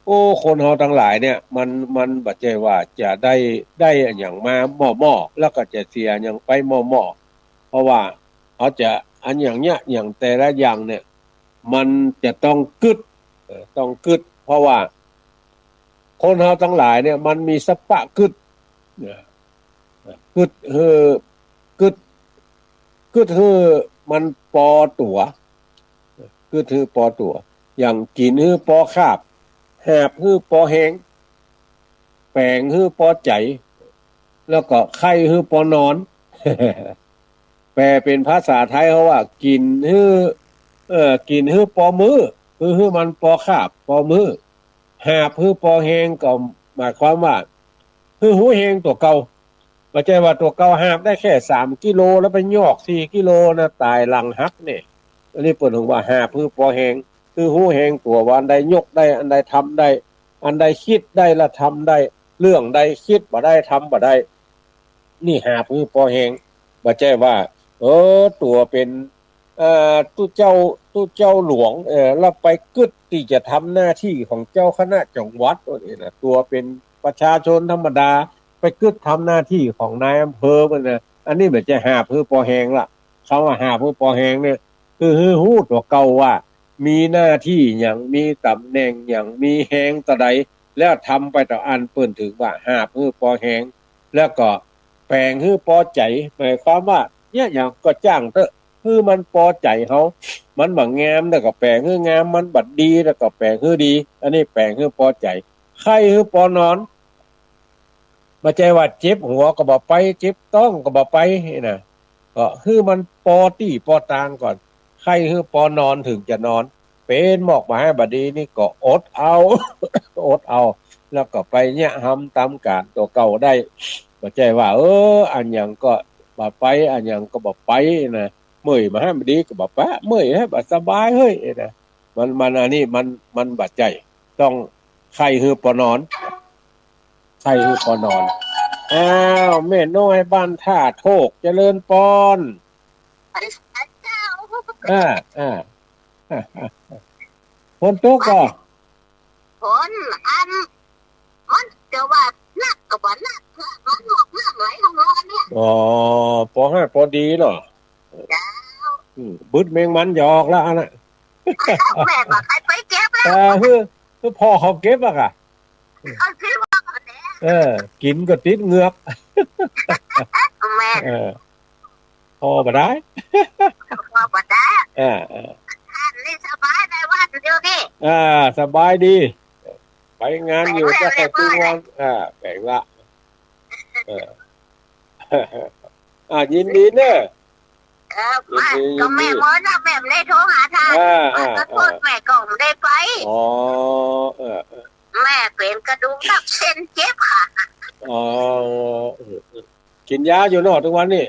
โอ้ คนเฮาตังหลายเนี่ย มัน มันบ่ใจ้ว่าจะได้ ได้อะหยังมาหม้อๆ แล้วก็จะเสียอะหยังไปหม้อๆ เพราะว่าเฮาจะอันหยังเนี่ย อย่างแต่ละอย่างเนี่ย มันจะต้องกึ๊ด เอ่อ ต้องกึ๊ด เพราะว่าคนเฮาตังหลายเนี่ย มันมีสัพพะกึ๊ด เอ่อ กึ๊ดหื้อ กึ๊ด กึ๊ดหื้อมันปอตั๋ว กึ๊ดหื้อปอตั๋ว อย่างกิ๋นหื้อปอคาบ หาบหื้อปอแฮง แป๋งหื้อปอใจ๋ แล้วก็ไข้หื้อปอนอน แปลเป๋นภาษาไทยเฮาว่า กิ๋นหื้อ เออ กิ๋นหื้อปอมื้อ หื้อ หื้อมันปอคาบปอมื้อ หาบหื้อปอแฮงก็หมายความว่า หื้อฮู้แฮงตั๋วเก่า บ่ใจ้ว่าตั๋วเก่าหาบได้แค่สามกิโล แล้วไปยอกสี่กิโลนะ ต๋ายหลังหักเนี่ย อันนี้เปิ้นถึงว่าหาบหื้อปอแฮง หื้อฮู้แฮงตั๋วว่าอันใดยกได้ อันใดทำได้ อันใดกึ๊ดได้ละทำได้ เรื่องใดกึ๊ดบ่ได้ทำบ่ได้ นี่หาบหื้อปอแฮง บ่ใจ้ว่า เออ ตั๋วเป๋น เอ่อ ตุ๊เจ้า ตุ๊เจ้าหลวง เอ่อ แล้วไปกึ๊ดตี้จะทำหน้าตี้ของเจ้าคณะจังหวัดว่านี่นะ ตั๋วเป๋นประชาชนธรรมดา ไปกึ๊ดทำหน้าตี้ของนายอำเภอมันนะ อันนี้บ่ใจ้หาบหื้อปอแฮงละ กำว่าหาบหื้อปอแฮงเนี่ย คือหื้อฮู้ตั๋วเก่าว่า มีหน้าตี้หยัง มีต๋ำแหน่งหยัง มีแฮงเต้าใด แล้วทำไปเต้าอั้น เปิ้นถึงว่าหาบหื้อปอแฮง แล้วก็แป๋งหื้อปอใจ๋ หมายความว่า เนี่ย หยังก็จ้างเต๊อะ หื้อมันปอใจ๋เฮา มันบ่งามแล้วก็แป๋งหื้องาม มันบ่ดีแล้วก็แป๋งหื้อดี อันนี้แป๋งหื้อปอใจ๋ ไข้หื้อปอนอน บ่ใจ้ว่าเจ็บหัวก็บ่ไป เจ็บต๊องก็บ่ไปนะ ก็หื้อมันปอตี้ปอตางก่อน ไข้หื้อปอนอนถึงจะนอน เป๋นมอกบ่าฮ้ายบ่ดีนี่ก็อดเอา อดเอา แล้วก็ไปเยียะฮำต๋ามก๋านตั๋วเก่าได้ บ่ใจ้ว่า เออ อันหยังก็บ่ไป อันหยังก็บ่ไปนะ เมื่อยบ่าฮ้ายบ่ดีก็บ่ไป เมื่อยฮ้ายบ่สบายเฮ้ยนะ มัน มันอันนี้มัน มันบ่ใจ้ ต้องไข้หื้อปอนอน ไข้หื้อปอนอน อ้าว แม่น้อยบ้านท่าโทก เจริญปอน อ่า อ่า ฝนตกก่อ ฝนอัน มันจะว่าหนักก็บ่หนัก มันหมอกมากไหลของร้อนเนี่ย อ๋อ ปอฮ้ายปอดีเนาะ เจ้า อืม บึดเม็งมันหยอกละอันน่ะ แม่บ่ใค่ไปเก็บแล้ว เออ คือ คือพ่อเขาเก็บอะค่ะ เขาซื้อมาก่อนแล้ว เออ กิ๋นก็ติดเหงือก แม่ เออ พ่อบ่ได้ พ่อบ่ได้ เออ เออ อันนี้สบายในวันเดียวนี่ อ่า สบายดี ไปงานอยู่ แป๋งละ ก็ไปกู้วัน อ่า แป๋งละ เออ อ่า ยินดีเน้อ เออ ยินดี มา ยินดี ก็แม่หมอนะ แม่บ่ได้โทรหาท่าน อ่า อ่า ขอโทษ อ่า แม่ก็บ่ได้ไป อ๋อ เออ เออ แม่เป๋นกระดูกทับเส้นเจ็บขา อ๋อ เออ เออ กิ๋นยาอยู่เนาะ ตึงวันนี้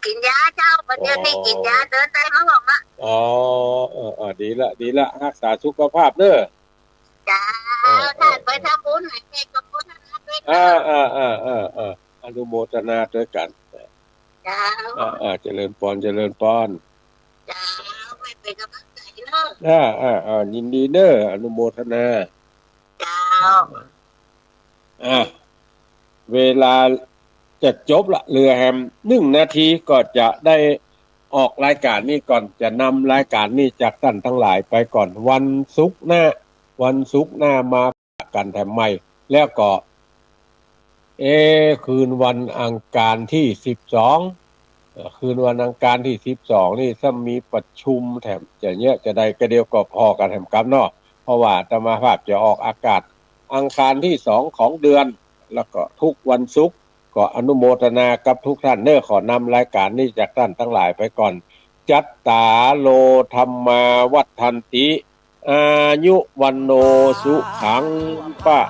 กิ๋นยาเจ้า ปัจจุบันนี้ อ๋อ กิ๋นยาเดินได้มาบอกว่า อ๋อ เออ เออ ดีละ ดีละ ฮักษาสุขภาพเน้อ เจ้า เออ เออ ท่านไปทำบุญไหน ไปทำบุญนะ ไป อ่า อ่า อ่า อ่า อ่า อนุโมทนาตวยกั๋น เจ้า อ่า อ่า เจริญปอน เจริญปอน เจ้า แม่เป๋นก๋ำลังใจ๋เน้อ อ่า อ่า อ่า ยินดีเน้อ อนุโมทนา เจ้า อ่ะ เวลาจะจบละ เหลือแหมหนึ่งนาทีก็จะได้ออกรายก๋านนี้ก่อน จะนำรายก๋านนี้จากต้านตังหลายไปก่อน วันศุกร์หน้า วันศุกร์หน้ามาปะกั๋นแถมใหม่ แล้วก็ เอ๊ะ คืนวันอังคารตี้สิบสอง เอ่อ คืนวันอังคารตี้สิบสองนี่ซ้ำมีประชุมแถม จะเยียะจะใดก็เดี๋ยวก็ผ่อกั๋นแถมกำเนาะ เพราะว่าอาตมาภาพจะออกอากาศอังคารตี้สองของเดือน แล้วก็ทุกวันศุกร์ ก็อนุโมทนากับทุกท่านเน้อ ขอนำรายก๋านนี้จากต้านตังหลายไปก่อน จัตตาโร ธัมมา วัฑฒันติ อายุ วัณโณ สุขัง พะ